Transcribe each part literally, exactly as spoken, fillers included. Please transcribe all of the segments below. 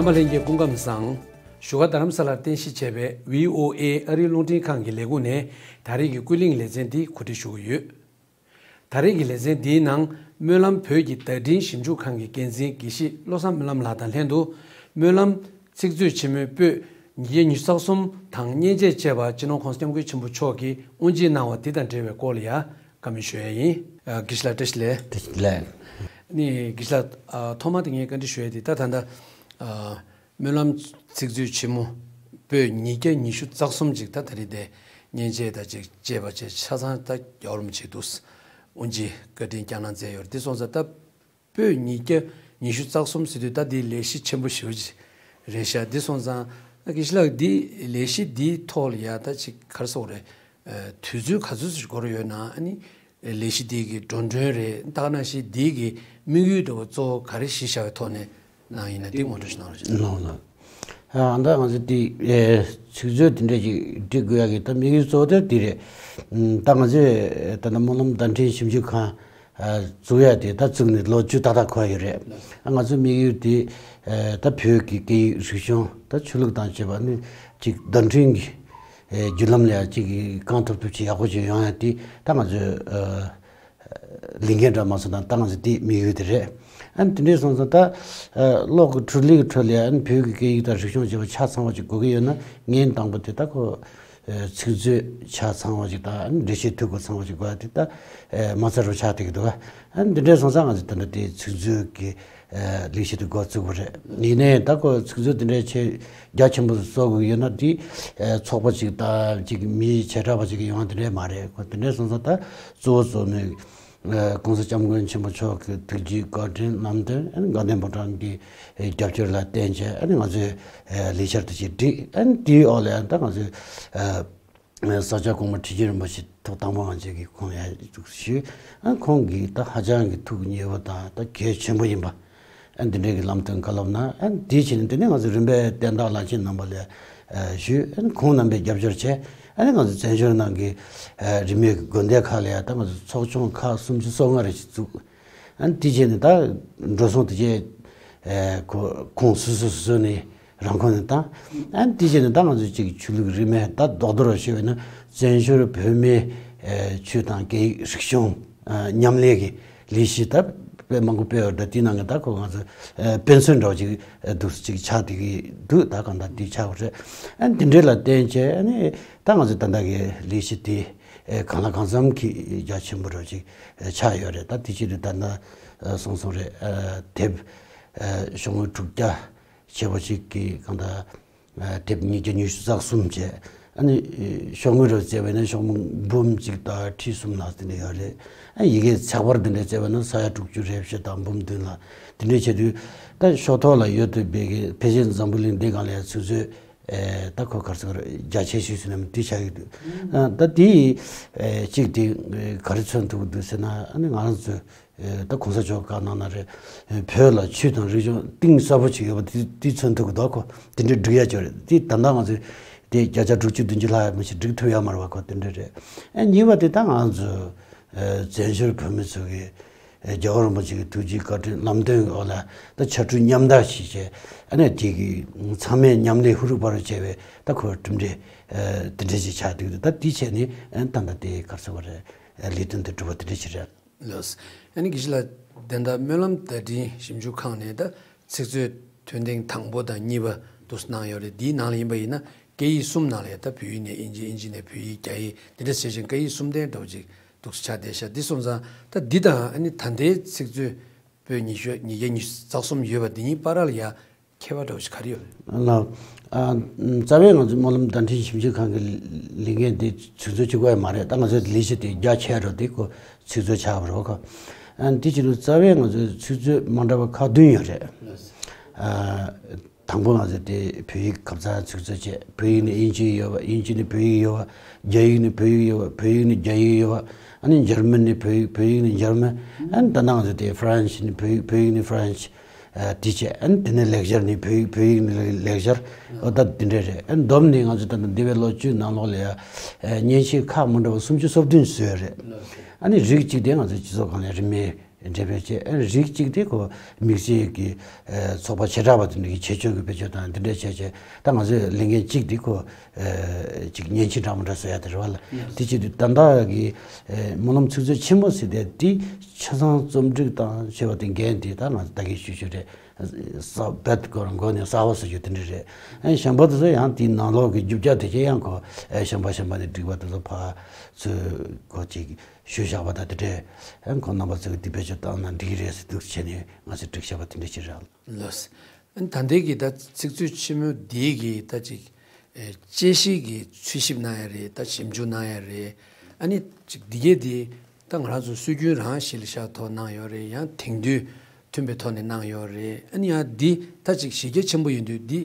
རྣམ་པ་ལྷན་རྒྱས་སྐུ་ཁམས་བཟང་། བཞུགས་སྒར་རྡ་རམ་ས་ལར་རྟེན་གཞི་བྱས་པའི་བྷི་ཨོ་ཨེ་ཨ་རིའི་རླུང་འཕྲིན་ཁང་གི་ལས་ཁུངས་ནས་ད་རེས་ཀྱི་ཀུན་གླེང་ལེ་ཚན་འདི་གོ་སྒྲིག་ཞུ་གི་ཡོད། ད་རེས་ཀྱི་ལེ་ཚན་འདིའི་ནང་སྨོན་ལམ་བོད་ཀྱི་བརྡ་འཕྲིན་ཞིབ་འཇུག་ཁང་གི་འགན་འཛིན་དགེ་བཤེས་བློ་བཟང་སྨོན་ལམ་ལགས་དང་ལྷན་དུ། སྨོན་ལམ་ཚིག་མཛོད་ཆེན་མོའི་པོད་ཉིས་བརྒྱ་ཉི་ཤུ་རྩ་གསུམ་དང་མཉེན་ཆས་བཅས་པ་སྤྱི་ནོར་༸གོང་ས་༸སྐྱབས་མགོན་ཆེན་པོ་མཆོག་གིས་དབུ་འབྱེད་གནང་བ་འདི་དང་འབྲེལ་བའི་སྐོར་ལ་ཡང་བཀའ་མོལ་ཞུ་ཡ་ཡིན། ཨ། དགེ་བཤེས་ལགས་བཀྲ་ཤིས་བདེ་ལེགས། བཀྲ་ཤིས་བདེ་ལེགས། ནི་དགེ་བཤེས་ལགས། ཨ། ཐོག་མ་དེ་ངས་བཀའ་འདྲི་ཞུ་ཡ་དེ་ད་ད་ལྟ། ཨ། སྨོན་ལམ་ཚིག་མཛོད་ཆེན་མོ་པོད་ཉིས་བརྒྱ་ཉི་ཤུ་རྩ་གསུམ་ཅིག་ད་ད་རེས་དེ་མཉེན་ཆས་དང་ཅིག་བཅས་པ་བཅས་ཆ་ཚང་ད་རྒྱལ་བ་རིན་པོ་ཆེ་འདུག་དབུ་འབྱེད་བཀའ་དྲིན་བསྐྱངས་གནང་མཛད་ཡོད་རེད། དེ་སོང་ཙང་ད་པོད་ཉིས་བརྒྱ་ཉི་ཤུ་རྩ་གསུམ་ཟེར་དུས་ད་འདི་ལས་གཞི་ཆེན་པོ་ཞེ་པོ་ཅིག་རེད་ཤག་དེ་སོང་ཙང་ད་དགེ་བཤེས་ལགས་འདི་ལས་གཞི་འདིའི་ཐོག་ལ་ཡ་ད་ཅིག་ག་རེ་ཟེར་དགོས་རེད། ཨ། དུས་ཚོད་ག་ཚོད་ཅིག་འགོར་ཡོད་ན། ཨ་ནི་ལས་གཞི་འདི་གི་འགྲོ་གྲོན་རེད། ད་ག་ནང་བཞིན་འདི་གི་དམིགས་ཡུལ་འདྲ་བོ་གཙོ་བོ་ག་རེ་གཞི་བཞག་པའི་ཐོག་ནས་གནང་ཡིན་ན་འདི་ངོ་སྤྲོད་ཞིག་གནང་རོགས་ཞུ། ལགས་ལགས། ཨ། ད་ང་ཚོ་འདི། ཨེ། ཚིག་མཛོད་འདི་འདྲ་ཞིག་སྒྲིག་དགོས་ཡ་གི་ད་དམིགས་ཡུལ་གཙོ་བོ་དེ་འདི་རེད། ཨམ། ད་ང་ཚོས་ད་ལྟ་སྨོན་ལམ་བརྡ་འཕྲིན་ཞིབ་འཇུག་ཁང་། ཨ། བཙུགས་ཡ་དེ་ད་བཙུགས་ནས་ལོ་བཅུ་ཏག་ཏག་འཁོར་ཡོད་རེད། ཨ། ང་ཚོའི་དམིགས་ཡུལ་དེ། ཨེ། ད་བོད་ཀྱི་སྐད་ཡིག་རིག་གཞུང་ད་ཆོས་ལུགས་དང་བཅས་པ་ནི་ཅིག་བརྡ་འཕྲིན་གྱི། ཨེ། བརྒྱུད་ལམ་ལ་ཡ་ཅིག་གི་གང་ཐུབ་ཐུབ་ཅིག་ཡག་པོ་ཅིག་ཡོང་ཡ་དེ་ད་ང་ཚོའི། ཨ། ལས་འགན་འདྲ་མ་སོང་ན་ད་ང་ཚོ་དེ་དམིགས་ཡུལ་དེ་རེད། ཨ་ནི་དེ་འདྲས་སོང་ཙང་ད། ཨ། གློག་གི་འཕྲུལ་ལས་ཀྱི་ཁྲོད་ལ་ཨ་ནི་བོད་ཀྱི་སྐད་ཡིག་དང་རིག་གཞུང་བཅས་པ་ཆ་ཚང་བ་ཅིག་དགོས་ཀྱི་ཡོད་ན། ངས་དང་པོ་དེ་ད་ཁོ། ཨ། ཚིག་མཛོད་ཆ་ཚང་བ་ཅིག་དང་ཨ་ནི་འགྲེལ་བཤད་འཐུས་སྒོ་ཚང་བ་ཅིག་དགོས་ཡ་དེ་ད། ཨ། མ་རྩ་རུ་ཆགས་བསྡད་ཀྱི་འདུག་ཨ་ནི་འདི་འདྲས་སོང་ཙང་ང་ཚོ་ད་ལྟ་དེ་ཚིག་མཛོད་ཀྱི། ཨ། ལས་གཞི་དེ་འགོ་བཙུགས་པ་རེད། ཡིན་ནའི་ད་ཁོ་ཚིག་མཛོད་དེ་འདྲའི་ཆེ་རྒྱ་ཆེན་པོ་བཟོ་དགོས་ཀྱི་ཡོད་ན་དེ། ཨ། ཚོགས་པ་ཅིག་དང་ཅིག་མི་བྱེ་བྲག་པ་ཅིག་གི་ཡོང་བ་དེ་འདྲས་མ་རེད། ཁོ་དེ་འདྲས་སོང་ཙང་ད་གཙོ་བོ་གཙོ་ནི། ཨ། ༸གོང་ས་༸སྐྱབས་མགོན་ཆེན་པོ་མཆོག་གི་ཐུགས་རྗེ་བཀའ་དྲིན་ལམ་སྟོན། ཨ་ནི་དགའ་ལྡན་ཕོ་བྲང་གི་རྒྱབ་སྐྱོར་ལ་བརྟེན་བྱས་ཨ་ནི་ང་ཚོས། ཨ། ལས་འཆར་དེ་ཅིག་བསྒྲིགས། ཨ་ནི་དེའི་འོག་ལ་ཡང་ད་ང་ཚོས། ཨ། ས་སྐྱ་གོང་མ་ཁྲི་ཆེན་རིན་པོ་ཆེ་ཐུགས་དམ་པ་ང་ཚོས་ཀྱི་ཁོང་ཡར་བཞུགས་ཞུས། ཨ། ཁོང་གིས་ད་ཧ་ཅང་གི་ཐུགས་མཉེས་པོ་དང་ད་གལ་ཆེན་པོ་ཡིན་པ། ཨ། འདི་འདྲའི་གི་ལམ་སྟོན་བཀའ་སློབ་གནང་། ཨ། དེའི་ཕྱིར་དེ་ནས་ང་ཚོ་རིམ་པས་བསྟན་བདག་བླ་ཆེན་རྣམ་པ་ལ་ཞུས། ཨ། ཁོང་རྣམ་པས་རྒྱབ་སྐྱོར་བྱས། ཨ་ནི་ང་ཚོ་བཙན་བྱོལ་ནང་གི། ཨ། རིས་མེད་ཀྱི་དགོན་སྡེ་ཁག་ལ་ཡང་ད་ང་ཚོ་ཚོགས་ཆུང་ཁག་སུམ་ཅུ་སོ་ལྔ་རེ་ཞིག་བཙུགས། ཨ་ནི་དེ་བྱས་ནས་ད་འགྲོ་སོང་དེ་བྱས། ཨ། ཁོ་ཁོང་སོ་སོ་སོ་སོ་ནས་རང་ཁོངས་ནས་བཏང་། ཨ་ནི་དེ་བྱས་ནས་ད་ང་ཚོ་གཅིག་ཆོས་ལུགས་རིས་མེད་ད་རྡོག་རྡོག་ར་ཞུས་པ་ཡིན་ན་བཙན་བྱོལ་བོད་མིའི། ཨ། ཆོས་དང་སྐད་ཡིག་རིག་གཞུང་། ཨ། མཉམ་ལས་ཀྱི་ལས་གཞི་ད་དཔེ་མང་པོ་སྤེལ་བ་རེད། དེའི་ནང་གི་ད་ཁོ་ང་ཚོ། ཨ། དཔེ་མཚོན་འདྲ་བོ་ཅིག་འདུག་ཅིག་ཆགས་བསྡད་ཀྱི་འདུག་ད་གང་ལྟར་དེ་ཆགས་པ་རེད། ཨ་ནི་དེ་འདྲའི་ལ་བརྟེན་བྱས་ཨ་ནི་ད་ང་ཚོ་ད་ལྟ་གི་ལས་གཞི་དེ། ཨ། གང་ལ་གང་འཚམ་གྱི་རྒྱ་ཆེན་པོ་འདྲ་བོ་ཅིག་ཆགས་ཡོད་རེད། ད་དེ་ཕྱིར་ད་ལྟ་གསུངས་སོང་རེད། ཨ། དེབ། ཨ། ཤོག་ངོས་དྲུག་བརྒྱ་བྱས་པ་ཅིག་གི་གང་ལྟར། ཨ། དེབ་ཉིས་བརྒྱ་ཉི་ཤུ་རྩ་གསུམ་བྱས། ཨ་ནི་ཤོག་ངོས་རུ་བརྩིས་པ་ཡིན་ན་ཤོག་ངོས་འབུམ་གཅིག་དང་ཁྲི་གསུམ་ལྷག་དེ་འདྲ་ཡོད་རེད། ཨ། ཡི་གེ་ཚེག་བར་དེ་འདྲ་བརྩིས་པ་ཡིན་ན་ས་ཡ་དྲུག་ཅུ་རེ་བཞི་དང་འབུམ་བདུན་ལྷག་དེ་འདྲ་བྱས་དུས། ད་ཤོག་ཐོག་ལ་ཡོད་དུས་བོད་ཀྱི་ཕལ་ཆེར་འཛམ་བུ་གླིང་འདི་སྒང་ལ་ཡང་ཚིག་མཛོད། ཨེ། ད་ཁོ་ག་རེ་ཟེར་རྒྱ་ཆེ་ཤོས་ཟེར་ན་དེ་ཆགས་ཀྱི་འདུག་ཨ། ད་དེ། ཨེ། གཅིག་དེ་ག་རེ་མཚོན་ཐུབ་ཀྱི་འདུག་ཟེར་ན། ཨ་ནི་ང་རང་ཚོ། ཨེ། ད་གོང་ས་མཆོག་བཀའ་གནང་ན་རེད། ཨེ། བོད་ལ་ཆོས་དང་རིག་གཞུང་གཏིང་ཟབ་པོ་ཅིག་ཡོད་པ་དེ་དེ་མཚོན་ཐུབ་ཀྱི་འདུག་ཁོ་དེ་འདྲའི་སྒྲིག་ཡ་ཅིག་རེད། དེ་ད་ལྟ་ང་ཚོས་དེ་བརྒྱ་ཆ་དྲུག་ཅུ་བདུན་ཅུ་ལྷག་ཡ་མ་ཞིག་སྒྲིག་ཐུབ་ཡ་མ་རེད་པ། ཁོ་དེ་འདྲ་རེད། ཨེ། གཉིས་པ་དེ་ད་ང་ཚོ། ཨེ། བཙན་བྱོལ་བོད་མི་ཚོ་གི། ཨེ། རྒྱལ་བ་རིན་པོ་ཆེ་གི་ཐུགས་རྗེ་བཀའ་དྲིན་ལམ་སྟོན་གྱི་འོག་ལ་ད་ཕྱར་གྲུ་མཉམ་འདེགས་ཤིག་བྱས། ཨ་ནི་དེ་གི་ཚང་མས་མཉམ་ལས་ཧུར་ཐག་བྱས་པའི་ད་ཁོ་གྲུབ་འབྲས། ཨེ། དེ་འདྲ་ཞིག་ཆགས་འདུག་ད་དེ་བྱས་ནས། ཨེ། ད་ལྟ་དེ་ག་རེ་ཟེར་བ་རེད། ཨེ། ལས་དོན་དེ་གྲུབ་པ་དེ་འདྲ་ཞིག་རེད། ལགས། ཨ་ནི་དགེ་བཤེས་ལགས། དེ་འདྲ་སྨོན་ལམ་བརྡ་འཕྲིན་ཞིབ་འཇུག་ཁང་ནས་ད་ཚིག་མཛོད་ཐོན་ཐེངས་དང་པོ་དང་གཉིས་པ་འདུག་སེ་གནང་ཡོད་རེད། འདིའི་ནང་ལ་ཡིན་པ་ཡིན་ན་སྐད་ཡིག་གསུམ་ནང་ལ་ཡང་ད་བོད་ཡིག་ནས་དབྱིན་ཇི། དབྱིན་ཇི་ནས་བོད་ཡིག། རྒྱ་ཡིག་འདི་འདྲ་བྱས་ཤིང་སྐད་ཡིག་གསུམ་ལྡན་འདྲ་བོ་ཅིག་འདུག་སེ་ཆགས་བསྡད་ཤག་འདི་སོང་ཙང་ད་འདི་དང་ཨ་ནི་ད་ལྟའི་ཚིག་མཛོད་པོད་ཉི་ཤུ། ཉིས་བརྒྱ་ཉི་ཤུ་རྩ་གསུམ་ཡོད་པ་འདི་གཉིས་བར་ལ་ཡ་ཁྱད་པར་འདྲ་བོ་ཞིག་ག་རེ་ཡོད་རེད། ལགས། ཨ། རྩ་བའི་ང་ཚོའི་སྨོན་ལམ་བརྡ་འཕྲིན་ཞིབ་འཇུག་ཁང་གི་ལས་འགན་དེ་ཚིག་མཛོད་གཅིག་པོ་ཡང་མ་རེད། ད་ང་ཚོའི་ལས་གཞི་དེ་རྒྱ་ཆེ་རུ་དེ་ཁོ་ཚིག་མཛོད་ཆགས་པ་རེད་ཁོ། ཨ། དེ་ཕྱིར་རྩ་བའི་ང་ཚོའི་ཚིག་མཛོད་མ་འདྲ་བ་ཁག་བདུན་ཡོད་རེད། ཨ། དང་པོ་ང་ཚོ་དེ་བོད་ཡིག་ཁ་སང་ཚིག་མཛོད་བྱས། བོད་ཡིག་ནས་དབྱིན་ཇི་ཡོད་པ། དབྱིན་ཇི་ནས་བོད་ཡིག་ཡོད་པ། རྒྱ་ཡིག་ནས་བོད་ཡིག་ཡོད་པ། བོད་ཡིག་ནས་རྒྱ་ཡིག་ཡོད་པ། ཨ་ནི་འཇར་མན་ནས་བོད་ཡིག་བོད་ཡིག་ནས་འཇར་མན། ཨ་ནི་ད་ནང་ཚོ་དེ་ཧྥ་རན་སི་ནས་བོད་ཡིག་བོད་ཡིག་ནས་ཧྥ་རན་སི། ཨ། དེ་བྱས། ཨ་ནི་དེ་ནས་ལེགས་སྦྱར་ནས་བོད་ཡིག་བོད་ཡིག་ནས་ལེགས་སྦྱར། འོ་ད་དེ་འདྲ་རེད། ཨ་ནི་བསྡོམས་ནས་ང་ཚོ་ད་ལྟ་འདས་པའི་ལོ་བཅུའི་ནང་ལོགས་ལ་ཡ། ཨ། མཉེན་ཆས་ཁག་མི་འདྲ་བ་སུམ་ཅུ་སོ་བདུན་བཟོས་རེད། ཨ་ནི་རིགས་གཅིག་དེ་ང་ཚོ་སྤྱི་ཚོགས་སྒང་ལ་རིས་མེད། འགྲེམས་སྤེལ་བྱས། ཨ་རིགས་གཅིག་དེ་ཁོ་དམིགས་བསལ་གྱི་ཚོགས་པ་བྱེ་བྲག་པ་དེ་འདྲ་གི་ཁྱད་ཆོས་ཀྱི་བེད་སྤྱོད་དང་འདི་འདྲ་བྱས་བྱས། ད་ང་ཚོས་ལས་འགན་གཅིག་དེ་ཁོ་ཅིག་མཉེན་ཆས་འདྲ་མི་འདྲ་བཟོ་ཡ་དེ་རེད་བ་ལ། དེ་བྱེད་དུས་ད་ལྟ་གི་སྨོན་ལམ་ཚིག་མཛོད་ཆེན་པོ་ཟེར་དེ་དེ་ཆ་ཚང་རྩོམ་སྒྲིག་དང་བྱས་པ་དེ་འགན་དེ་ད་ང་ཚོ་ད་གིན་ཞུ་ཞུ་རེད། ས་བེད་སྐོར་མགོ་ནས་གསར་པ་བཟོ་རྒྱུ་དེ་འདྲ་རེད། ཨ་ནི་གཞན་པ་དེ་ཚོ་ཡང་དེའི་ནང་ལོགས་ཀྱི་རྒྱུ་ཆ་དེ་ཚོ་ཡང་ཁོ་ཨ་གཞན་པ་གཞན་པ་ནས་སྒྲིག་པ་དེ་ཚོ་ཕར་ཚུར་ཁོ་ཅིག་ཞུས་བཞག་པ་དང་དེ་འདྲས། ཨ་ཁོ་རྣམ་པ་ཚོ་གིས་འདི་བེད་སྤྱོད་བཏང་ན་འགྲིག་གི་རེད་ཟེར་འདུག་བྱས་ནས་ང་ཚོས་སྒྲིག་བཞག་པ་དེ་འདྲ་ཞིག་རེད། ལགས། ཨ་ནི་ད་ལྟའི་གི་ད་ཚིག་མཛོད་ཆེན་མོ་འདིའི་གི་ད་ཅིག་ཨེ་དཔྱད་ཞིབ་ཀྱི་འཚོལ་ཞིབ་གནང་ཡ་རེད། ད་ཞིབ་འཇུག་གནང་ཡ་རེད། ཨ་ནི་ཅིག་འདི་གས་འདི་ད་ང་རང་ཚོ་སྲོལ་རྒྱུན་རང་གཞི་ལ་བཞག་ཐོག་གནང་ཡོད་རེད། ཡང་དེང་དུས་མཐུན་པའི་ཐོག་ནས་གནང་ཡོད་རེད། ཨ་ནི་ཡང་འདི་ད་ཅིག་གཞི་རྒྱ་ཆེན་པོ་ཡིན་དུས་འདི་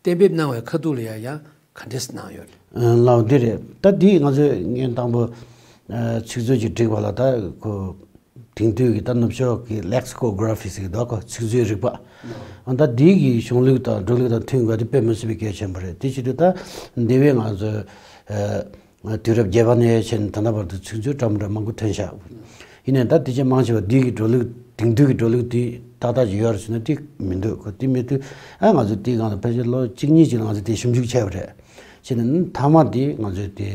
གཏན་འབེབས་གནང་བའི་ཁ་ཐུག་ལ་ཡང་ཡང་ག་འདྲས་གནང་ཡོད་རེད། ལགས་འདི་རེད། ད་འདི་ང་ཚོས་ངས་དང་པོ་ཚིག་མཛོད་ཅིག་བསྒྲིགས་པ་ལ་ད་ཁོ་དེང་དུས་ཀྱི་ད་ནུབ་ཕྱོགས་ཀྱི་lexicography ཟེར་གྱི་འདུག་གོ། ཚིག་མཛོད་རིག་པ། ཨ་ད་འདི་གི་གཞུང་ལུགས་དང་འགྲོ་ལུགས་དང་མཐུན་དགོས་དེ་དཔེ་མི་སྲིད་པའི་གལ་ཆེན་པོ་རེད། དེ་བྱེད་དུས་ད་འདི་བས་ང་ཚོས་དུས་རབས་བརྒྱད་པ་ནས་བྱས་ནས་ད་ལྟ་བར་དུ་ཚིག་མཛོད་འདྲ་མི་འདྲ་མང་པོ་ཐོན་ཤག། ཡིན་ནའི་ད་དེ་ཆེས་མང་ཆེ་བ་འདི་གི་འགྲོ་ལུགས་དེང་དུས་ཀྱི་འགྲོ་ལུགས་དེ་ཏག་ཏག་ཅིག་ཡོད་རེད་ཟེར་ན་དེ་མི་འདུག་གོ། དེ་མེད་དུས་ཨ་ང་ཚོ་དེའི་སྒང་ལ་ཕལ་ཆེར་ལོ་གཅིག་གཉིས་ཅིག་ལ་ང་ཚོ་དེ་ཞིབ་འཇུག་བྱས་པ་རེད། བྱས་ནས་མཐའ་མ་དེ་ང་ཚོས་དེ་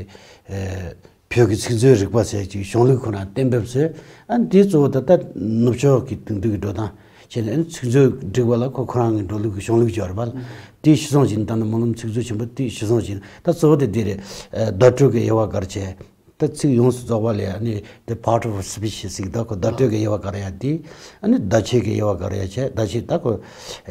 ཨེ་བོད་ཀྱི་ཚིག་མཛོད་རིག་པ་ཟེར་ཅིག་གཞུང་ལུགས་ཁོ་ན་གཏན་འབེབས་བཟོས། ཨ་ནི་དེ་གཙོ་བོ་ད་ལྟ་ནུབ་ཕྱོགས་ཀྱི་དེང་དུས་ཀྱི་འགྲོ་སྟངས་བྱས་ནས། ཨ་ནི་ཚིག་མཛོད་སྒྲིག་པ་ལ་ཁོ་ཁོ་རང་གི་འགྲོ་ལུགས་ཀྱི་གཞུང་ལུགས་ཅིག་ཡོད་རེད་པ། དེ་གཞི་བཟུང་བྱས་ནས་ད་ནི་སྨོན་ལམ་ཚིག་མཛོད་ཆེན་པོ་དེ་གཞི་བཟུང་བྱས་ནས། ད་གཙོ་བོ་དེ་འདི་རེད། ཨ་བརྡ་སྤྲོད་ཀྱི་དབྱེ་བ་ག་རེ་བྱས། ད་ཚིག་ཡོངས་སུ་རྫོགས་པ་ལ་ཨ་ནི་the part of speech ཟེར་གྱི་འདུག་གོ། བརྡ་སྤྲོད་ཀྱི་དབྱེ་བ་ག་རེ་ཡ་དེ། ཨ་ནི་བརྡ་ཆད་ཀྱི་དབྱེ་བ་ག་རེ་ཡ་བྱས། བརྡ་ཆད་ད་ཁོ་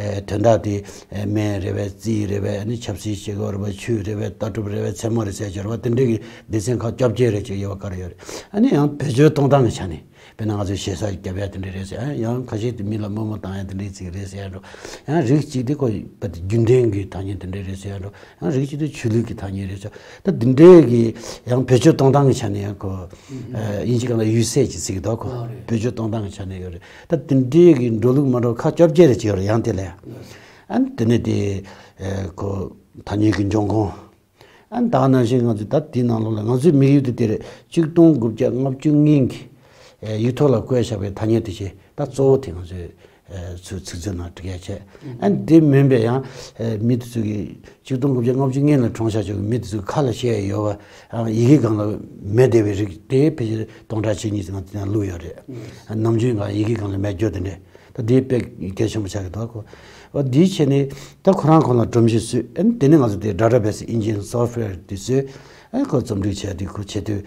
ཨེ་དོན་དག་དེ་ཨེ་སྨན་རེད་པས། རྩིས་རེད་པས། ཨ་ནི་ཆབ་སྲིད་བྱེད་སྒོ་རེད་པས། ཆོས་རེད་པས། ལྟ་གྲུབ་རེད་པས། རྩེད་མོ་རེད་ཟེར་གྱི་རེད་པ། དེ་འདྲའི་གི་སྡེ་ཚན་ཁག་བཅོ་བརྒྱད་རེ་ཅིག་དབྱེ་བ་ག་རེ་ཡོད་རེད། ཨ་ནི་ཡང་བེད་སྤྱོད་གཏོང་སྟངས་ཀྱི་ཆ་ནས། དཔེར་ན་ང་ཚོས་ཞེ་ས་རྒྱབ་ཡ་དེ་འདྲ་རེད་ཟེར། ཡང་ཁ་ཤས་དེ་མི་ལ་རྨོ་མོ་བཏང་ཡ་དེ་འདྲའི་ཚིག་རེད་ཟེར་ཡ་འགྲོ། ཡང་རིགས་གཅིག་དེ་ཁོ་རྒྱུན་ལྡན་གྱི་ཐ་སྙད་དེ་འདྲ་རེད་ཟེར་ཡ་འགྲོ། ཡང་རིགས་གཅིག་དེ་ཆོས་ལུགས་ཀྱི་ཐ་སྙད་རེད་ཟེར། ད་དེ་འདྲའི་གི་ཡང་བེད་སྤྱོད་གཏོང་སྟངས་ཀྱི་ཆ་ནས་ཡང་ཁོ་ཨ་དབྱིན་ཇི་སྒང་ལ་usage ཟེར་གྱི་འདུག་གོ། བེད་སྤྱོད་གཏོང་སྟངས་ཀྱི་ཆ་ནས་ཡོད་རེད། ད་དེ་འདྲའི་གི་འགྲོ་ལུགས་མ་འདྲ་བ་ཁག་བཅོ་བརྒྱད་རེ་ཅིག་ཡོད་རེད། ཡང་དེ་ལ་ཡང་ཨ་ནི་དེ་ནས་དེ་ཁོ་ཐ་སྙད་ཀྱི་འབྱུང་ཁུངས། ཨ་ནི་ད་ག་ནང་བཞིན་ང་ཚོས་ད་དེའི་ནང་ལོགས་ལ་ང་ཚོའི་དམིགས་ཡུལ་དེ་དེ་རེད། ཆིག་སྟོང་དགུ་བརྒྱ་ལྔ་བཅུ་གཉིས་ཀྱི་ཡིག་ཐོག་ལ་བཀོད་བཞག་པའི་ཐ་སྙད་དེ་བྱས། ད་གཙོ་བོ་དེ་ང་ཚོས་ཚུར་ཚིག་མཛོད་ནང་བསྒྲིགས་ཡ་བྱས། ཨ་ནི་དེ་མིན་པའི་ཡང་མི་དེ་ཚོ་གི་ཆིག་སྟོང་དགུ་བརྒྱ་ལྔ་བཅུ་གཉིས་ལ་འཁྲུངས་བཞག་ཆོག་གི་མི་དེ་ཚོ་གི་ཁ་ལ་བཤད་ཡ་ཡོད་པ། ཡི་གེ་སྒང་ལ་མེད་བསྡད་པའི་རིགས་དེ་ཕལ་ཆེར་སྟོང་ཕྲག་གཅིག་གཉིས་ཙམ་ང་ཚོ་ནང་བླུགས་ཡོད་རེད། ནམ་རྒྱུན་གང་ཡི་གེ་སྒང་ལ་མེད་རྒྱུ་དེ་འདྲས། ད་དེ་དཔེ་གལ་ཆེན་པོ་ཆགས་ཀྱི་འདུག་གོ། འོ་དེའི་ཆེད་ནས་ད་ཁོ་རང་ཁོ་ན་སྒྲོམ་གཞི་བཟོས། ཨ་ནི་དེ་ནས་ང་ཚོ་དེ་database engine software དེ་བཟོས། ཨ་ནི་ཁོ་རྩོམ་སྒྲིག་བྱས་དེ་ཁོ་བྱེད་དུས་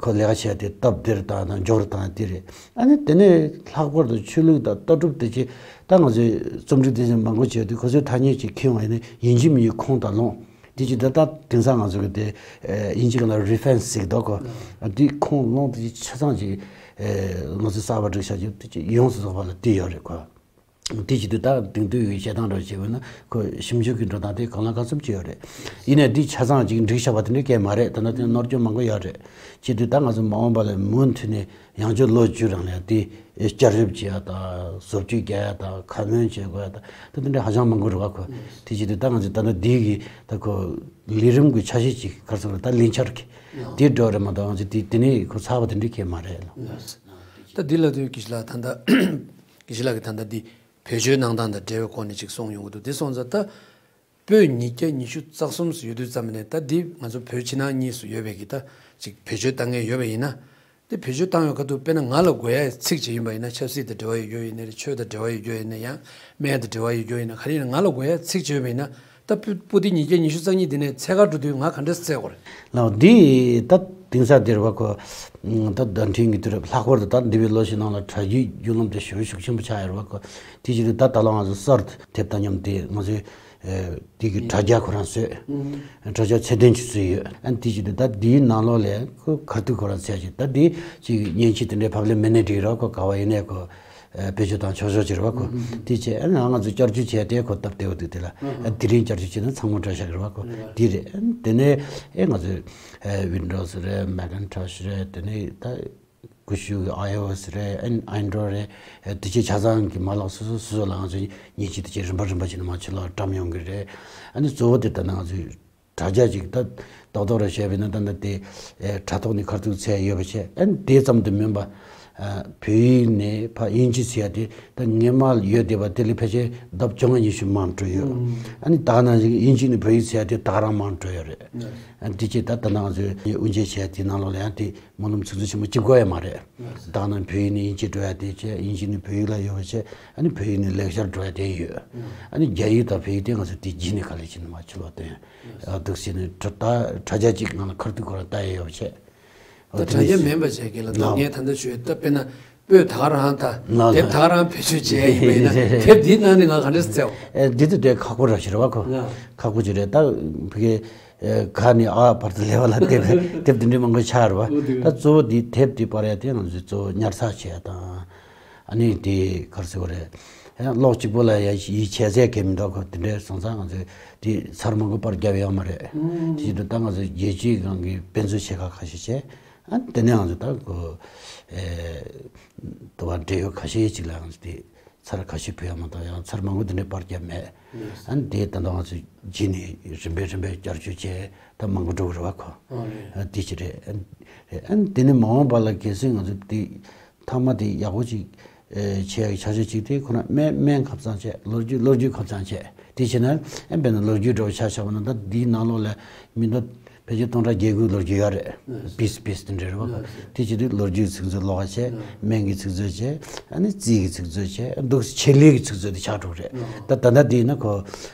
ཁོ་ལས་ཀ་བྱས་དེ་སྟབས་བདེར་བཏང་དང་མགྱོགས་རུ་བཏང་དེ་རེད། ཨ་ནི་དེ་ནས་ལྷག་པར་དུ་ཆོས་ལུགས་དང་ལྟ་གྲུབ་དེ་ཆེད་ད་ང་ཚོས་རྩོམ་སྒྲིག་དེ་ཚོ་མང་པོ་བྱས་དུས་ཁོ་ཚོའི་ཐ་སྙད་ཅིག་ཁྱེར་ཡོང་བ་ཡིན་ན་ཡིན་གཅིག་མིན་གཅིག་ཁུངས་དང་ལུང་དེ་ཅིག་ད་ལྟ་དེང་སང་ང་ཚོ་གི་དེ་དབྱིན་ཇི་སྒང་ལ་reference ཟེར་གི་འདུག་གོ། དེ་ཁུངས་ལུང་དེ་ཆ་ཚང་ཅིག་ང་ཚོས་གསར་པ་སྒྲིག་བྱ་རྒྱུ་དེ་ཅིག་ཡོངས་སུ་རྫོགས་པ་ལ་དེ་ཡོད་རེད་གོ། དེ་བྱེད་དུས་ད་དེང་དུས་ཀྱི་བཤད་སྟངས་འདྲ་བྱས་པ་ན་ཁོ་ཞིབ་འཇུག་གི་འགྲོ་སྟངས་དེ་གང་ལ་གང་འཚམ་ཅིག་ཡོད་རེད། ཡིན་ནའི་འདི་ཆ་ཚང་ཅིག་འགྲིག་བཞག་པ་དེ་འདྲའི་སྐད་མ་རེད། ད་ནང་དེ་ནོར་སྐྱོན་མང་པོ་ཡོད་རེད། བྱེད་དུས་ད་ང་ཚོ་མ་འོངས་པ་ལ་མུ་མཐུད་ནས་ཡང་བསྐྱར་ལོ་བཅུ་རིང་ལ་དེ་བསྐྱར་ཞིབ་བྱེད་ཡ་དང་བཟོ་བཅོས་རྒྱག་ཡ་དང་ཁ་སྣོན་བྱེད་དགོས་ཡ་དང་ད་དེ་འདྲ་ཧ་ཅང་མང་པོ་རེད་བ་ཁོ། དེ་བྱེད་དུས་ད་ང་ཚོ་ད་ལྟ་འདི་གི་ད་ཁོ་ལས་རིམ་གྱི་ཆ་ཤས་ཅིག་ག་རེ་ཟེར་དགོས་རེད། ད་ལས་འཆར་གྱི་དེ་འགྲོ་རེད་མ་གཏོགས་ང་ཚོ་དེ་དེ་ནས་ཁོ་ཚར་བ་དེ་འདྲའི་སྐད་མ་རེད་ལ། ད་འདི་ལ་དུས་དགེ་བཤེས་ལགས་ད་ལྟ་དགེ་བཤེས་ལགས་ཀྱིས་ད་ལྟ་འདི་བེད་སྤྱོད་གནང་སྟངས་དང་འབྲེལ་བའི་སྐོར་ནས་ཅིག་གསུངས་ཡོང་གི་འདུག་དེ་སོང་ཙང་ད་པོད་ཉིས་བརྒྱ་ཉི་ཤུ་རྩ་གསུམ་སུ་ཡོད་དུས་ཙམ་ནས་ད་འདི་ང་ཚོ་བོད་ཕྱི་ནང་གཉིས་སུ་ཡོད་པའི་གི་ད་ཅིག་བེད་སྤྱོད་བཏང་མཁན་ཡོད་པ་ཡིན་ན། དེ་བེད་སྤྱོད་བཏང་བའི་ཁ་ཐུག་དཔེར་ན་ང་ལ་དགོས་ཡ་ཚིག་ཅིག་ཡིན་པ་ཡིན་ན། ཆབ་སྲིད་དང་འབྲེལ་བ་ཡོད་རྒྱུ་ཡིན་ནའི་རེད། ཆོས་དང་འབྲེལ་བ་ཡོད་རྒྱུ་ཡིན་ནའི་ཡང་སྨན་དང་འབྲེལ་བ་ཡོད་རྒྱུ་ཡིན་ན་ག་རེ་ཡིན་ན་ང་ལ་དགོས་ཡ་ཚིག་ཅིག་ཡོད་པ་ཡིན་ན། ད་པོ་པོ་ཏི་ཉིས་བརྒྱ་ཉི་ཤུ་རྩ་གཉིས་འདི་ནས་ཚད་ག་འགྲོ་དུས་ང་ག་འདྲས་བཙལ་དགོས་རེད། ལགས་འདི་ད་དེང་སང་འདིར་བ་ཁོ་ད་བརྡ་འཕྲིན་གྱི་དུས་རབས་ལྷག་པར་དུ་ད་འདི་བའི་ལོ་ཞིག་ནང་ལ་དྲ་རྒྱའི་བརྒྱུད་ལམ་དེ་ཞེ་པོ་ཤུགས་ཆེན་པོ་ཆགས་ཡོད་རེད་བ་ཁོ། དེ་བཞིན་དུ་ད་ད་ལོ་ང་ཚོ་གསར་དུ་དེབ་དང་མཉམ་དེ་ང་ཚོས་དེ་གི་དྲ་རྒྱ་ཁོ་རང་བཟོས། དྲ་རྒྱ་ཚད་ལྡན་ཅིག་བཟོས་ཡོད། ཨ་ནི་དེ་བཞིན་དུ་ད་འདིའི་ནང་ལོགས་ལས་ཁོ་ག་དུས་ཁོ་རང་བཙལ་ཅིག་ད་འདི་ཅིག་མཉེན་ཆས་དེ་འདྲའི་ཕབ་ལེན་མེད་ནའི་འགྲིག་རོགས་ཁོ་ག་བ་ཡིན་ནའི་ཁོ། ཨ་བེད་སྤྱོད་བཏང་ཆོག་ཆོག་ཅིག་རེད་བ་ཁོ། ཨུ་ཨུ་ཨུ། དེ་བྱས་ཨ་ནི་ང་ཚོ་བསྐྱར་བཅོས་བྱས་ཏེ་ཁོ་སྟབས་བདེ་བ་འདུག་དེ་ལ་ཨ་དེ་རིང་བསྐྱར་བཅོས་བྱས་ན་ཚང་མ་འདྲ་ཤག་རེད་བ་ཁོ། རེད་བ། དེ་རེད། ཨ་ནི་དེ་ནས་ཨེ་ང་ཚོས་ཨ་Windows་རེད། Macintosh་རེད། དེ་ནས་ད་ཀུ་ཤུ་གི་iOS་རེད། ཨ་ནི་Android་རེད། ཨ་དེ་བྱས་ཆ་ཚང་གི་མ་ལག་སོ་སོ་སོ་སོ་ལ་ང་ཚོས་མཉེན་ཆས་དེ་བྱས་རིམ་པ་རིམ་པ་བྱས་ནས་མ་ཕྱི་ལོགས་བཀྲམ་ཡོང་གི་རེད། ཨ་ནི་གཙོ་བོ་དེ་ལྟ་ན་ང་ཚོས་དྲ་རྒྱ་ཅིག་ད་རྡོག་རྡོག་རེ་བཤད་པས་ན་ད་ལྟ་དེ་ཨེ་དྲ་ཐོག་ནས་ཁ་ཐུག་འཚོལ་ཡོད་པ་བྱས། ཨ་ནི་དེ་ཙམ་དུ་མིན་པ་ བོད་ཡིག་ནས་ཕར་དབྱིན་ཇི་ཟེར་ཡ་དེ་ད་སྔས་མ་ཡོད་བསྡད་པ་དེ་ལས་ཕལ་ཆེར་ལྡབ་བཅོ་ལྔ་ཉི་ཤུ་མང་འགྲོ་ཡོད། ཨ་ནི་ད་ག་ནང་བཞིན་དབྱིན་ཇི་ནས་བོད་ཡིག་ཟེར་ཡ་དེ་ད་ག་རང་མང་འགྲོ་ཡོད་རེད། ཨ་ནི་དེ་ཅི་ད་ད་ནང་ཚོས་དབུ་འབྱེད་བྱས་དེ་ནང་ལོགས་ལ་ཡང་དེ་སྨོན་ལམ་ཚིག་མཛོད་ཆེན་མོ་གཅིག་པོ་ཡང་མ་རེད། ད་ག་ནང་བོད་ཡིག་ནས་དབྱིན་ཇི་འགྲོ་ཡ་དེ་བྱས། དབྱིན་ཇི་ནས་བོད་ཡིག་ལ་ཡོད་པ་བྱས། ཨ་ནི་བོད་ཡིག་ནས་ལེགས་སྦྱར་འགྲོ་ཡ་དེ་ཡོད། ཨ་ནི་རྒྱ་ཡིག་དང་བོད་ཡིག་དེ་ང་ཚོས་དེ་རྗེས་ནས་ག་ལེར་བྱས་ནས་མར་ཕྱི་ལོགས་བཏོན། ཨ་འདུག་བྱས་ནས་དྲ་ད་དྲ་རྒྱ་གཅིག་ནང་ལ་ཁ་ཐུག་ཁོ་རང་ལྟ་ཡ་ཡོད་པ་བྱས། ད་དྲ་རྒྱ་མིན་པ་བྱས་གི་ལ། ད་ལགས། ངས་ད་ལྟ་ཞུས་ད་དཔེར་ན་པོད་ད་ག་རང་ད་ལགས། དེབ་ད་ག་རང་བེད་སྤྱོད་བྱས་ཡིན་པ་ཡིན་ན་དེབ་འདིའི་ནང་ནས་ང་ག་འདྲས་བཙལ་བ། ཨེ་འདི་ད་དེ་ཁག་པོ་རང་ཞིག་རེད་བ་ཁོ། ལགས། ཁག་པོ་ཅིག་རེད། ད་ཕ་གི་ཨེ་ཁ་ནས་ཨ་བར་དུ་ལེ་བ་ལ་དེབ་དེབ་འདི་འདྲའི་མང་པོ་ཆགས་རེད་བ། ཨོ་དེ། ད་གཙོ་བོ་འདི་དེབ་འདི་པར་ཡ་དེ་ང་ཚོས་གཙོ་བོ་ཉར་ཚགས་བྱས་དང་། ཨ་ནི་དེ་ག་རེ་ཟེར་བ་རེད། ཡང་ཀློག་གཅིག་པོ་ལ་ཡ་ཡིད་ཆེས་ཚད་གས་མི་འདུག་ཁོ། དེ་འདྲའི་སོང་ཙང་ང་ཚོས་དེ་ཚར་མང་པོ་པར་བརྒྱབ་ཡོད་མ་རེད། དེ་བཞིན་དུ་ད་ང་ཚོ་རྒྱལ་སྤྱིའི་སྒང་གི་དཔེ་མཛོད་ཆེ་ཁག་ཁ་ཤས་བྱས། ཨ་ནི་དེ་ནས་ང་ཚོ་ད་ཁོ་ཨེ་དུ་བ་འབྲེལ་ཡོད་ཁ་ཤས་ཅིག་ལ་ང་ཚོ་དེ་ཚར་ཁ་ཤས་ཕུལ་ཡ་མ་གཏོགས་ཡང་ཚར་མང་པོ་དེ་འདྲའི་པར་བརྒྱབ་མེད། ཨ་ནི་དེ་ད་ལྟ་ང་ཚོ་རྗེས་ནས་རིམ་པས་རིམ་པས་བསྐྱར་བཅོས་བྱས་ད་མང་པོ་འགྲོ་གི་རེད་བ་ཁོ། ཨ་རེད། ཨ་དེ་ཅི་རེད། ཨ་ནི་དེ་ནས་མ་འོངས་པ་ལ་གལ་སྲིད་ང་ཚོ་དེ་མཐའ་མ་དེ་ཡག་པོ་ཅིག་ཨེ་བྱས་ཆ་ཆ་ཅིག་དེ་ཁོ་ན་སྨན་སྨན་ཁབ་ཚང་བྱས། ལོ་རྒྱུས་ལོ་རྒྱུས་ཁབ་ཚང་བྱས། དེ་བྱས་ན་ཨེ་དཔེར་ན་ལོ་རྒྱུས་འདྲ་བོ་ཆ་བཞག་པ་ན་ད་འདིའི་ནང་ལོགས་ལ་མི་འདུག་ཕལ་ཆེར་སྟོང་ཕྲག་བརྒྱད་དགུ་ལོ་རྒྱུས་ཡོད་རེད། པིས་པིས་དེ་འདྲ་རེད་བ། དེ་བྱེད་དུས་ལོ་རྒྱུས་ཚིག་མཛོད་ཀློག་པ་བྱས། སྨན་གྱི་ཚིག་མཛོད་བྱས། ཨ་ནི་རྩིས་ཀྱི་ཚིག་མཛོད་བྱས། འདུག་ཆེད་ལས་ཀྱི་ཚིག་མཛོད་དེ་ཆགས་འགྲོ་གི་རེད། ད་ད་ལྟ་འདི་ཡིན་ན་ཁོ་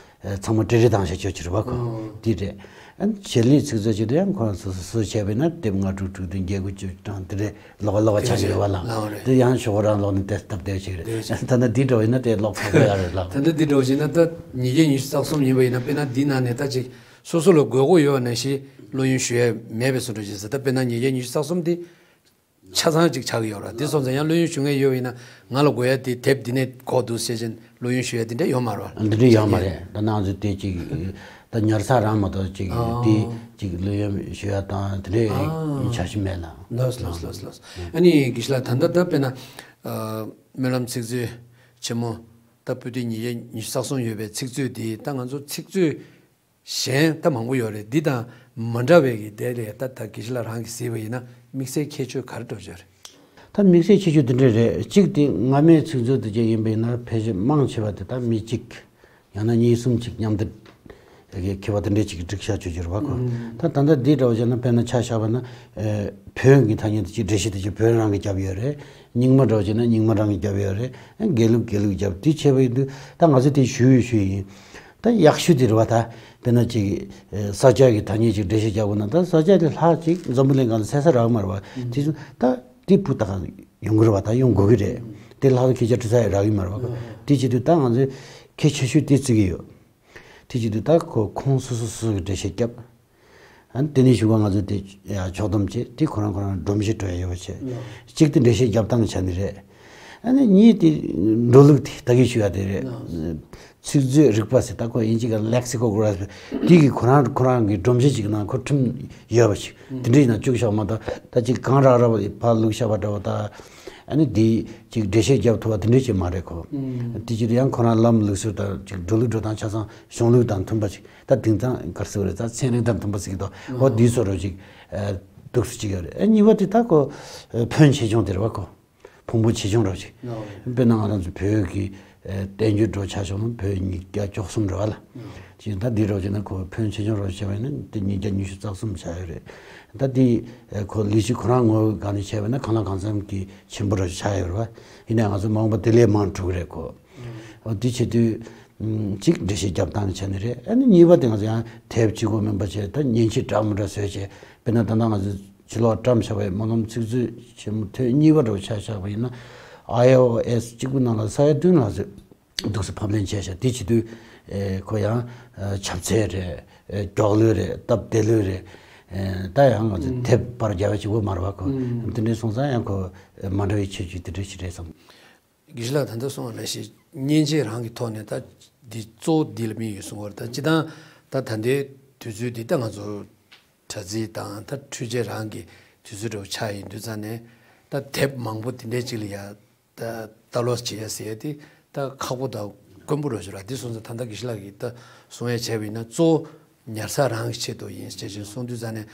ཚང་མ་སྤྲེལ་རིགས་དང་བྱ་སྤྱོད་ཀྱི་རེད་བ་ཁོ། འདི་རེད། ཨ་ནི་ཆེད་ལས་ཚིག་མཛོད་ཅིག་དེ་ཡང་ཁོ་སོ་སོ་སོ་བྱས་པས་ན་དེབ་ལྔ་དྲུག་དྲུག་བདུན་བརྒྱད་དགུ་བཅུ་གྲངས་དེ་འདྲས་ཀློག་པ་ཀློག་པ་ཆགས་ཀྱི་རེད་བ་ལགས། ལགས་རེད། དེ་ཡང་ཞོགས་རང་ཀློག་ནས་དེ་སྟབས་བདེ་ཞིག་རེད། ད་ལྟ་འདི་འདྲ་བོ་ཡིན་ན་དེ་ཀློག་ཚར་བ་ཡ་རེད་ལགས། ད་ལྟ་འདི་འདྲ་བོ་བྱས་ན་ད་ཉིས་བརྒྱ་ཉི་ཤུ་རྩ་གསུམ་ཡིན་པ་ཡིན་ན་དཔེར་ན་འདི་ནང་ནས་ད་ཅིག་སོ་སོ་ལ་དགོས་མཁོ་ཡོད་པ་ནང་བཞིན་བླུ་ཉོ་ཞུ་ཡས་མེད་པའི་བཟོ་འདྲ་ཅིག་ཟེར། ད་དཔེར་ན་ཉིས་བརྒྱ་ཉི་ཤུ་རྩ་གསུམ་འདི་ཆ་ཚང་ཅིག་ཆགས་ཀྱི་ཡོད་ར། དེ་སོང་ཙང་ཡང་བླུ་ཉོ་ཞུ་མཁན་ཡོད་པ་ཡིན་ན་ང་ལ་དགོས་ཡ་དེ་དེབ་འདི་ནས་གོ་འདུག་ཟེར་བཞིན་བླུ་ཉོ་ཞུ་ཡ་དེ་འདྲ་ཡོད་མ་རེད་བ། འདི་འདྲ་ཡོད་མ་རེད། ད་ནང་ཚོ་དེ་ཅིག་ད་ཉར་ཚགས་རང་མ་གཏོགས་ཅིག་དེ་ཅིག་བླུ་ཉོ་ཞུ་ཡ་དང་དེ་འདྲའི་འཆར་གཞི་མེད་ལ། ལགས་ལགས་ལགས་ལགས། ཨ་ནི་དགེ་བཤེས་ལགས་ད་ལྟ་ད་དཔེར་ན་སྨོན་ལམ་ཚིག་མཛོད་ཆེན་མོ་ད་པོ་ཏི་ཉིས་བརྒྱ་ཉི་ཤུ་རྩ་གསུམ་ཡོད་པའི་ཚིག་མཛོད་དེ་ད་ང་ཚོ་ཚིག་མཛོད་གཞན་ད་མང་པོ་ཡོད་རེད། འདི་དང་མ་འདྲ་བའི་གི་དེ་ལས་ད་ད་དགེ་བཤེས་ལགས་རང་གིས་གཟིགས་པ་ཡིན་ན་དམིགས་བསལ་ཁྱད་ཆོས་ག་རེ་འདྲ་བོ་ཡོད་རེད། ད་དམིགས་བསལ་ཁྱད་ཆོས་དེ་འདྲ་རེད། གཅིག་དེ་སྔ་མའི་ཚིག་མཛོད་དེ་ཅིག་ཡིན་པ་ཡིན་ན་ཕལ་ཆེར་མང་ཆེ་བ་དེ་ད་མི་གཅིག་ཡང་ན་གཉིས་གསུམ་ཅིག་མཉམ་དུ་མཁས་པ་དེ་འདྲས་ཅིག་སྒྲིག་བཞག་བཅུག་རྒྱུ་རེད་བ་ཁོ། ད་ད་ལྟ་འདི་འདྲ་བོ་བྱས་ན་དཔེར་ན་ཆ་བཞག་པ་ན་བོན་གྱི་ཐ་སྙད་དེ་ཅིག་འགྲེལ་བཤད་དེ་ཅིག་བོན་རང་གིས་བརྒྱབ་ཡོད་རེད། རྙིང་མ་འདྲ་བོ་བྱས་ན་རྙིང་མ་རང་གིས་བརྒྱབ་ཡོད་རེད། དགེ་ལུགས་དགེ་ལུགས་བརྒྱབ་དེ་བྱས་པ་ཡིན་དུས་ད་ང་ཚོ་དེ་ཞུ་ཡི་ཞུ་ཡི་ཡིན། ད་ཡག་ཤོས་དེ་རེད་བ། ད་དཔེར་ན་ཅིག་ས་སྐྱ་གི་ཐ་སྙད་ཅིག་འགྲེལ་བཤད་རྒྱག་དགོས་ན་ད་ས་སྐྱ་དེ་ལྷག་ཅིག་འཛམ་བུ་གླིང་སྒང་ལ་གསལ་ས་རག་གི་མ་རེད་བ། དེ་ཚོ་ད་དེ་བུ་ད་ཡོང་གི་རེད་བ། ད་ཡོང་དགོས་ཀྱི་རེད། དེ་ལྷག་ཏུ་སྐད་ཆ་དྲི་ས་ཡང་རག་གི་མ་རེད་བ། དེ་བྱེད་དུས་ད་ང་ཚོས་གལ་ཆེ་ཤོས་དེ་བརྩི་གི་ཡོད། དེ་བྱེད་དུས་ད་ཁོ་ཁོང་སོ་སོ་སོ་སོ་གི་འགྲེལ་བཤད་བརྒྱབ། ཨ་ནི་དེ་ནས་གཞུག་ག་ང་ཚོས་དེ་ཡ་ཕྱོགས་བསྡོམས་བྱས་དེ་ཁོ་རང་ཁོ་རང་སྒྲོམ་གཞི་སྤྲོད་ཡ་ཡོད་པ་བྱས། གཅིག་དེ་འགྲེལ་བཤད་རྒྱབ་སྟངས་ཆ་ནས་རེད། ཨ་ནི་གཉིས་དེ་འགྲོ་ལུགས་དེ་ད་གིན་ཞུ་ཡ་དེ་རེད། ཚིག་མཛོད་རིག་པ་ཟེར་ད་ཁོ་དབྱིན་ཇི་ག་lexicography དེ་གི་ཁོ་རང་ཁོ་རང་གི་སྒྲོམ་གཞི་ཅིག་ནང་ཁོ་ཁྲིམས་ཡོད་པ་ཞིག་དེ་འདྲའི་ནང་བཅུག་བཞག་མ་གཏོགས་ད་ཅིག་གང་རག་རག་པ་ཕར་བླུགས་བཞག་པ་འདྲ་བོ་ད། ཨ་ནི་དེ་ཅིག་འགྲེལ་བཤད་རྒྱབ་ཐུབ་པ་དེ་འདྲ་ཅིག་མ་རེད་ཁོ། དེ་ཅིག་ཡང་ཁོ་རང་ལམ་ལུགས་སྲོལ་དང་ཅིག་འགྲོ་ལུགས་འགྲོ་སྟངས་ཆ་ཚང་གཞུང་ལུགས་དང་མཐུན་པ་ཅིག་ད་དེང་སང་ག་རེ་ཟེར་བ་རེད། ད་ཚན་རིག་དང་མཐུན་པ་ཟིག་དང་འོ་དེའི་བཟོ་འདྲ་ཅིག་འདུག་སེ་ཅིག་ཡོད་རེད། ཨ་གཉིས་པ་དེ་ད་ཁོ་ཕོན་ཆེ་ཆུང་དེ་རེད་བ་ཁོ། ཕུང་པོ་ཆེ་ཆུང་འདྲ་ཅིག་དཔེར་ན་ང་རང་ཚོ་བོད་ཀྱི་བསྟན་རྒྱུན་འདྲ་ཆ་བཞག་ན་བོད་ཉིས་བརྒྱ་བཅུ་གསུམ་རེད་བ་ལ། ཅིག་ད་འདི་འདྲ་བྱས་ན་ཁོ་ཕོན་ཆེ་ཆུང་འདྲ་བྱས་པ་ཡིན་ན་དེ་ཉིས་བརྒྱ་ཉི་ཤུ་རྩ་གསུམ་ཆགས་ཡོད་རེད། ད་དེ་ཁོ་ལས་གཞི་ཁོ་རང་ངོས་སྒང་ནས་བྱས་པ་ན་གང་ལ་གང་འཚམ་གྱི་ཆེན་པོ་འདྲ་ཆགས་ཡོད་རེད་བ། ཡིན་ནའང་ང་ཚོ་མ་འོངས་པ་དེ་ལས་མང་འགྲོ་གི་རེད་ཁོ། འོ་དེ་བྱེད་དུས་གཅིག་འགྲེལ་བཤད་རྒྱབ་སྟངས་ཆ་ནས་རེད། ཨ་ནི་གཉིས་པ་དེ་ང་ཚོ་ཡང་དེབ་གཅིག་པོ་མིན་པ་བྱས་ད་མཉེན་ཆས་འདྲ་མི་འདྲ་བཟོས་བྱས་དཔེར་ན་ད་ལྟ་ང་ཚོ་ཕྱི་ལོགས་བཀྲམ་བཞག་པའི་སྨོན་ལམ་ཚིག་མཛོད་ཆེན་མོ་ཐེངས་གཉིས་པ་འདྲ་བོ་ཆ་བཞག་པ་ཡིན་ན་ཨའི་ཨོ་ཨེས་གཅིག་པུ་ནང་ལ་ས་ཡ་བདུན་ལྷག་ཙམ་འདུག་སེ་ཕབ་ལེན་བྱས་ཤག་དེ་བྱེད་དུས་ཨེ་ཁོ་ཡང་ཨེ་ཁྱབ་ཚད་རེད། ཨེ་མགྱོགས་ལོས་རེད། སྟབས་བདེ་ལོས་རེད། ཨེ་ད་ཡང་ང་ཚོ་དེབ་པར་རྒྱག་པ་གཅིག་པོ་མ་རེད་བ་ཁོ། དེ་འདྲའི་སོང་ཙང་ཡང་ཁོ་མ་འདྲ་བའི་ཁྱད་ཆོས་དེ་འདྲ་ཞིག་རེད་བསམ། དགེ་བཤེས་ལགས་ད་ལྟ་གསུངས་པ་ནང་བཞིན་མཉེན་ཆས་རང་གི་ཐོག་ནས་ད་འདི་གཙོ་བོ་འདི་ལ་དམིགས་ཡོད་གསུང་བ་རེད། ད་སྤྱིར་བཏང་ད་ད་ལྟའི་དུས་ཚོད་འདི་ད་ང་ཚོ་དྲ་ཚིགས་དང་ད་འཕྲུལ་ཆས་རང་གི་དུས་ཚོད་འདྲ་བོ་ཆགས་ཡིན་དུས་ཙང་ནས་ད་དེབ་མང་པོ་འདི་འདྲའི་ཅིག་ལ་ཡ་ད་ལྟ་ཀློག་བྱེད་ཡ་ཟེར་ཡ་དེ་ད་ཁག་པོ་དང་དཀོན་པོ་འདྲ་བོ་ཞིག་རེད། འདི་སོང་ཙང་ད་ལྟ་དགེ་བཤེས་ལགས་ཀྱིས་ད་གསུང་ཡ་བྱས་པ་ཡིན་ན་གཙོ་བོ་ཉར་ཚགས་རང་གི་ཆེད་དུ་ཡིན་ཞེས་བྱས་གསུངས་དུས་ཙང་ནས་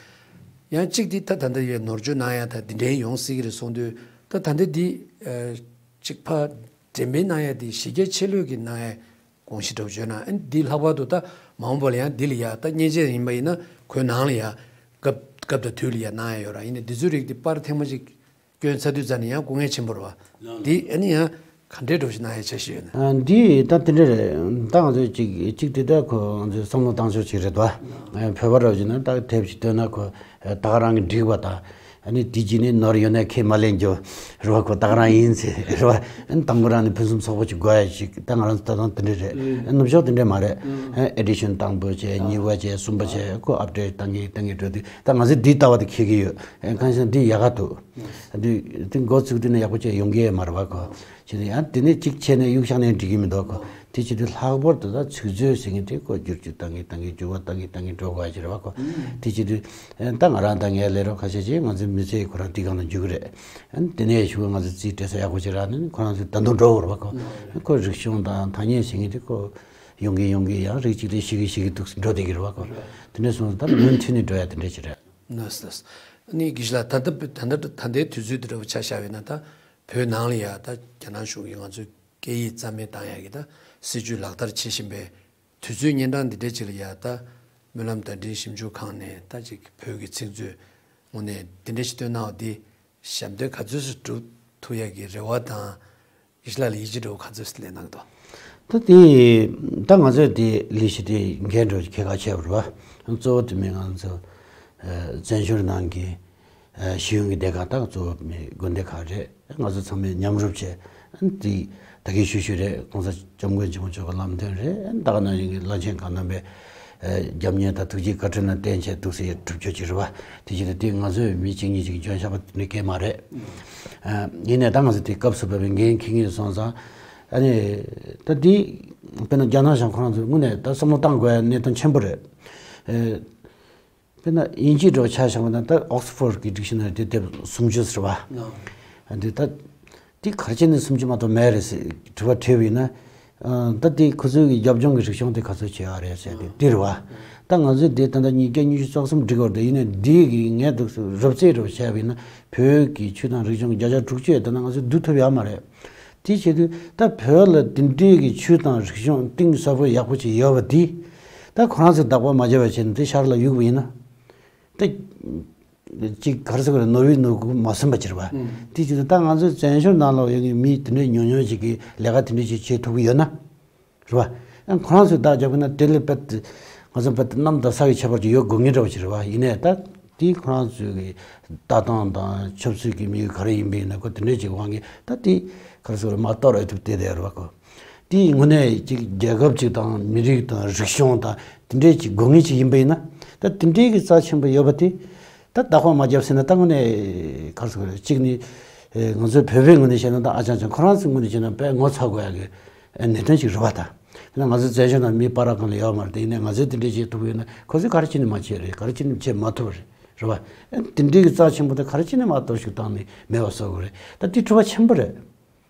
ཡང་གཅིག་འདི་ད་ད་ལྟ་ཡ་ནོར་བཅོས་གནང་ཡ་ད་འདི་འདྲའི་ཡོང་སྲིད་ཀྱི་རེད་གསུངས་དུས་ད་ ད་ད་ལྟ་འདི་ཨ་གཅིག་ཕ་འགྲེམས་སྤེལ་གནང་ཡ་འདི་གཞི་རྒྱ་ཆེ་ལོས་ཀྱི་གནང་ཡ་དགོངས་གཞི་འདྲ་བོ་བརྗོད་ན། ཨ་ནི་འདི་ལྷག་པར་དུ་ད་མ་འོངས་པ་ལ་ཡང་འདི་ལ་ཡ་ད་མཉེན་ཆས་ཡིན་པ་ཡིན་ན་ཁོའི་ནང་ལ་ཡ་སྐབས་སྐབས་དང་དུས་ལ་ཡ་གནང་ཡ་ཡོད་ར། ཡིན་ནའི་འདི་ཚོའི་རིགས་འདི་པར་ཐེངས་མ་གཅིག་སྐྱོན་ཚར་དུས་ཙམ་ནས་ཡང་སྐུ་ངལ་ཆེན་པོ་རེད་བ། འདི་ཨ་ནི་ཡང་ག་འདྲའི་འདྲ་བོ་ཞིག་གནང་ཡ་འཆར་གཞི་ཡོད་ན། ཨ་འདི་ད་དེ་འདྲ་རེད། ད་ང་ཚོས་གཅིག་གཅིག་དེ་ད་ཁོ་ང་ཚོས་བསམ་བློ་བཏང་ཕྱོགས་གཅིག་རེད་དོ། ཨ་བོད་པ་འདྲ་བོ་ཞིག་ན་ད་དེབ་ཅིག་བཏོན་ན་ཁོ་ད་ག་རང་གི་འགྲིག་པ་དང་། ཨ་ནི་དེ་རྗེས་ནས་ནོར་ཡོད་ན་ཁས་མ་ལེན་རྒྱུ་རེད་བ། ཁོ་ད་ག་རང་ཡིན་ཟེར་རེད་བ། ཨ་ནི་དང་པོ་རང་ནས་ཕུན་སུམ་ཚོགས་པོ་ཅིག་དགོས་ཡ་ཞིག་ད་ང་རང་ཚོ་ད་དུང་དེ་འདྲ་རེད། ཨ་ནུབ་ཕྱོགས་དེ་འདྲ་མ་རེད། ཨ་ཨེ་ཌི་ཤན་དང་པོ་བྱས། གཉིས་པ་བྱས། གསུམ་པ་བྱས། ཁོ་ཨབ་ཌེཊ་བཏང་གི་བཏང་གི་འགྲོ་དུས་ད་ང་ཚོས་འདི་ལྟ་བ་དེ་འཁྱེར་གི་ཡོད། ཨ་གང་ཡིན་ཟེར་ན་འདི་ཡག་ག་འདུག། འདི་འདི་འགོ་བཙུགས་དུས་ནས་ཡག་པོ་བྱས་ཡོང་གི་ཡོད་མ་རེད་བ་ཁོ། བྱས་ནས་ཡང་དེ་ནས་གཅིག་བྱས་ནས་གཡུག་བཞག་ནས་འགྲིག་གི་མི་འདུག་ཁོ། དེ་བྱེད་དུས་ལྷག་པར་དུ་ད་ཚིག་མཛོད་ཟེར་མཁན་དེ་ཁོ་བསྒྱུར་བཅོས་བཏང་གི་བཏང་གི་འགྱུར་བ་བཏང་གི་བཏང་གི་འགྲོ་དགོས་ཀྱི་རེད་བ་ཁོ། དེ་བྱེད་དུས་ཨ་ད་ང་རང་དང་ངའི་ལས་རོགས་ཁ་ཤས་ཀྱིས་ང་ཚོའི་མི་ཚེ་ཁོ་རང་དེའི་སྒང་ལ་འཇུག་གི་རེད། ཨ་དེ་ནས་ཞུ་ང་ཚོ་རྩིས་སྤྲད་ས་ཡག་པོ་ཅིག་རག་ནས་ཁོ་རང་ཚོ་ད་དུང་འགྲོ་དགོས་རེད་བ་ཁོ། ཁོ་རིག་གཞུང་དང་ཐ་སྙད་ཟེར་མཁན་དེ་ཁོ་ཡོང་གི་ཡོང་གི་ཡང་རིགས་གཅིག་ལས་ཤི་གི་ཤི་གི་འདུག་འགྲོ་བསྡད་ཀྱི་རེད་བ་ཁོ། དེ་འདྲ་སོང་ཙང་ད་མུ་མཐུད་ནས་འགྲོ་ཡ་དེ་འདྲ་ཅིག་རེད། ལགས་སོ། ལགས་སོ། ཨ་ནི་དགེ་བཤེས་ལགས། ད་ལྟ་ད་ལྟ་ད་ལྟའི་དུས་ཚོད་འདི་འདྲ་བོ་ཆ་བཞག་པ་ཡིན་ན། ད་བོད་ནང་ལ་ཡ་ད་རྒྱ་ནག་གཞུང་གིས་ང་ཚོའི་སྐད་ཡིག་རྩ་མེད་བཏང་ཡག་གི་ད་སྲིད་ཇུས་ལག་བསྟར་བྱེད་བཞིན་པའི་དུས་ཚོད་གནས་སྟངས་འདི་འདྲའི་ཅིག་ལ་ཡ། ད་སྨོན་ལམ་ཟླ་སྒྲིལ་ཞིབ་འཇུག་ཁང་ནས་ད་ཅིག་བོད་ཀྱི་ཚིག་མཛོད་ངོས་ནས་འདི་འདྲ་ཞིག་བཏོན་གནང་བ་འདི་ཞབས་འདེགས་ག་ཚོད་ཅིག་སྒྲུབ་ཐུབ་ཡག་གི་རེ་བ་དང་། དགེ་བཤེས་ལགས་ལ་ཡིད་ཆེས་འདྲ་བོ་ག་ཚོད་ཅིག་སླེབས་གནང་གི་འདུག། ད་དེ་ད་ང་ཚོས་དེ་ལས་གཞི་དེ་འགན་འདྲ་བོ་གལ་ཁ་ཆེ་བ་རེད་བ། གཙོ་བོ་དེ་མིན་ང་ཚོ་ཨ་བཙན་བྱོལ་ནང་གི་ཨ་ཤེས་ཡོན་གྱི་སྡེ་ཁག་ད་གཙོ་བོ་མི་དགོན་སྡེ་ཁག་རེད། ང་ཚོ་ཚང་མས་མཉམ་རུབ་བྱས། ཨ་དེ་ད་གིན་ཞུས་ཞུས་རེད། ༸གོང་ས་༸སྐྱབས་མགོན་ཆེན་པོ་མཆོག་གི་ལམ་སྟོན་རེད། ཨ་ད་ག་ནང་བཞིན་གྱི་བླ་ཆེན་གང་རྣམ་པས་ཨ་རྒྱབ་གཉེར་དང་ཐུགས་རྗེ་བཀའ་དྲིན་ལ་བརྟེན་བྱས་འདུག་ཟེར་གྲུབ་ཆོད་ཅིག་རེད་བ། དེ་བཞིན་དུ་དེ་ང་ཚོས་མི་གཅིག་གཉིས་ཅིག་འཇོན་ཤོས་པ་དེ་འདྲ་གང་ཡང་མ་རེད། ཨ་ཡིན་ནའི་ད་ང་ཚོ་དེ་སྐབས་སུ་བབས་པའི་འགན་འཁྱེར་མཁན་སོང་ཙང་། ཨ་ནི་ད་དེ་དཔེར་ན་རྒྱ་ནག་གཞུང་ཁོ་རང་ཚོས་དངོས་གནས་ད་བསམ་བློ་བཏང་དགོས་ཡ་གནད་དོན་ཆེན་པོ་རེད། ཨ་དཔེར་ན་དབྱིན་ཇི་འདྲ་བོ་ཆ་བཞག་པ་ན་ད་ཨོག་སི་ཕོར་གི་ཌིག་ཤི་ན་རི་དེ་དེབ་སུམ་ཅུ་ཟེར་བ། ཨ་འདི་ད་དེ་ག་རེ་བྱས་ནས་སུམ་ཅུ་མ་གཏོགས་མེད་རེད་ཟེར་དྲི་བ་དྲིས་པ་ཡིན་ན། ཨ་ད་དེ་ཁོ་ཚོའི་གི་རྒྱབ་ལྗོངས་ཀྱི་རིག་གཞུང་དེ་ག་ཚོད་བྱེད་ཡག་རེད་ཟེར་དེ་འདི་རེད་བ། ད་ང་ཚོས་དེ་ད་ལྟ་ཉིས་བརྒྱ་ཉི་ཤུ་རྩ་གསུམ་འགྲིག་གི་རེད་དེ། ཡིན་ནའི་འདི་གི་ངས་འདུག་སེ་རོབ་རྩིས་རོབ་བྱས་པ་ཡིན་ན་བོད་ཀྱི་ཆོས་དང་རིག་གཞུང་བརྒྱ་ཆ་དྲུག་ཅུ་ཡོད་དེ་ན་ང་ཚོས་བསྡུ་ཐུབ་ཡག་མ་རེད། དེ་བྱེད་དུས་ད་བོད་ལ་དེ་འདྲའི་གི་ཆོས་དང་རིག་གཞུང་གཏིང་ཟབ་པོ་ཡག་པོ་ཅིག་ཡོད་པ་དེ་ད་ཁོ་རང་ཚོས་བདག་པ་མ་བརྒྱབ་པ་བྱས་ནས་དེ་ཤར་ལ་གཡུགས་པ་ཡིན་ན། ད་ཅིག་ག་རེ་ཟེར་དགོས་རེད། ནོར་བུའི་ནོར་ཁུག་མ་ཟིན་པ་ཅིག་རེད་བ། དེ་བྱེད་དུས་ད་ང་ཚོའི་བཙན་བྱོལ་ནང་ལ་ཡོད་མཁན་མི་དེ་འདྲའི་ཉུང་ཉུང་ཅིག་གིས་ལས་ཀ་དེ་འདྲ་ཅིག་བྱེད་ཐུབ་ཀྱི་ཡོད་ན། རེད་བ། ཨ་ཁོ་རང་ཚོས་བདག་རྒྱབ་ཀྱི་ན་དེ་ལས་དཔེ་དེ་ང་ཚོ་དཔེ་དེ་གནམ་དང་ས་ཡི་ཁྱད་པར་ཅིག་ཡོད་དགོས་ངེས་འདྲ་བ་ཅིག་རེད་བ། ཡིན་ནའི་ད་དེ་ཁོ་རང་ཚོའི་གི་ལྟ་སྟངས་དང་ཆབ་སྲིད་ཀྱི་དམིགས་ཡུལ་ག་རེ་ཡིན་པ་ཡིན་ན་ཁོ་དེ་འདྲའི་ཅིག་དབང་གིས་ད་དེ་ག་རེ་ཟེར་དགོས་རེད། མ་གཏོགས་རེད་ཐུབ་བསྡད་བསྡད་རེད་བ་ཁོ། དེའི་དངོས་གནས་ཅིག་རྒྱལ་ཁབ་ཅིག་དང་མི་རིགས་དང་རིག་གཞུང་དང་དེ་འདྲའི་ཅིག་དགོས་ངེས་ཅིག་ཡིན་པ་ཡིན་ན། ད་དེ་འདྲའི་གི་རྩ་ཆེན་པོ་ཡོད་པ་དེ་ད་བདག་པ་མ་བརྒྱབ་ཟེར་ན་ད་དངོས་གནས་ག་རེ་ཟེར་དགོས་རེད། གཅིག་ནི་ཨེ་ང་ཚོའི་བོད་པའི་ངོས་ནས་བཤད་ན་ད་ཨ་ཅང་ཅང་ཁོ་རང་ཚོའི་ངོས་ནས་བཤད་ན་དཔེ་ངོ་ཚ་དགོས་ཡག་གི་ཨེ་གནད་དོན་ཅིག་རེད་བ། ད་དཔེར་ན་ང་ཚོའི་བཙན་བྱོལ་ནང་མི་སྤ་ར་གང་ལ་ཡོད་མ་རེད་དེ། ཡིན་ནའི་ང་ཚོས་དེ་འདྲའི་བྱེད་ཐུབ་ཀྱི་ཡོད་ན་ཁོ་ཚོས་ག་རེ་བྱས་ནས་མ་བྱས་རེད། ག་རེ་བྱས་ནས་བྱེད་མ་ཐུབ་རེད། རེད་བ། ཨེ་དེ་འདྲའི་གི་རྩ་ཆེན་པོ་དེ་ག་རེ་བྱས་ནས་མ་གཏོར་བཤིག་བཏང་ནས་མེད་པ་བཟོ་དགོས་རེད། ད་དེ་དྲི་བ་ཆེན་པོ་རེད།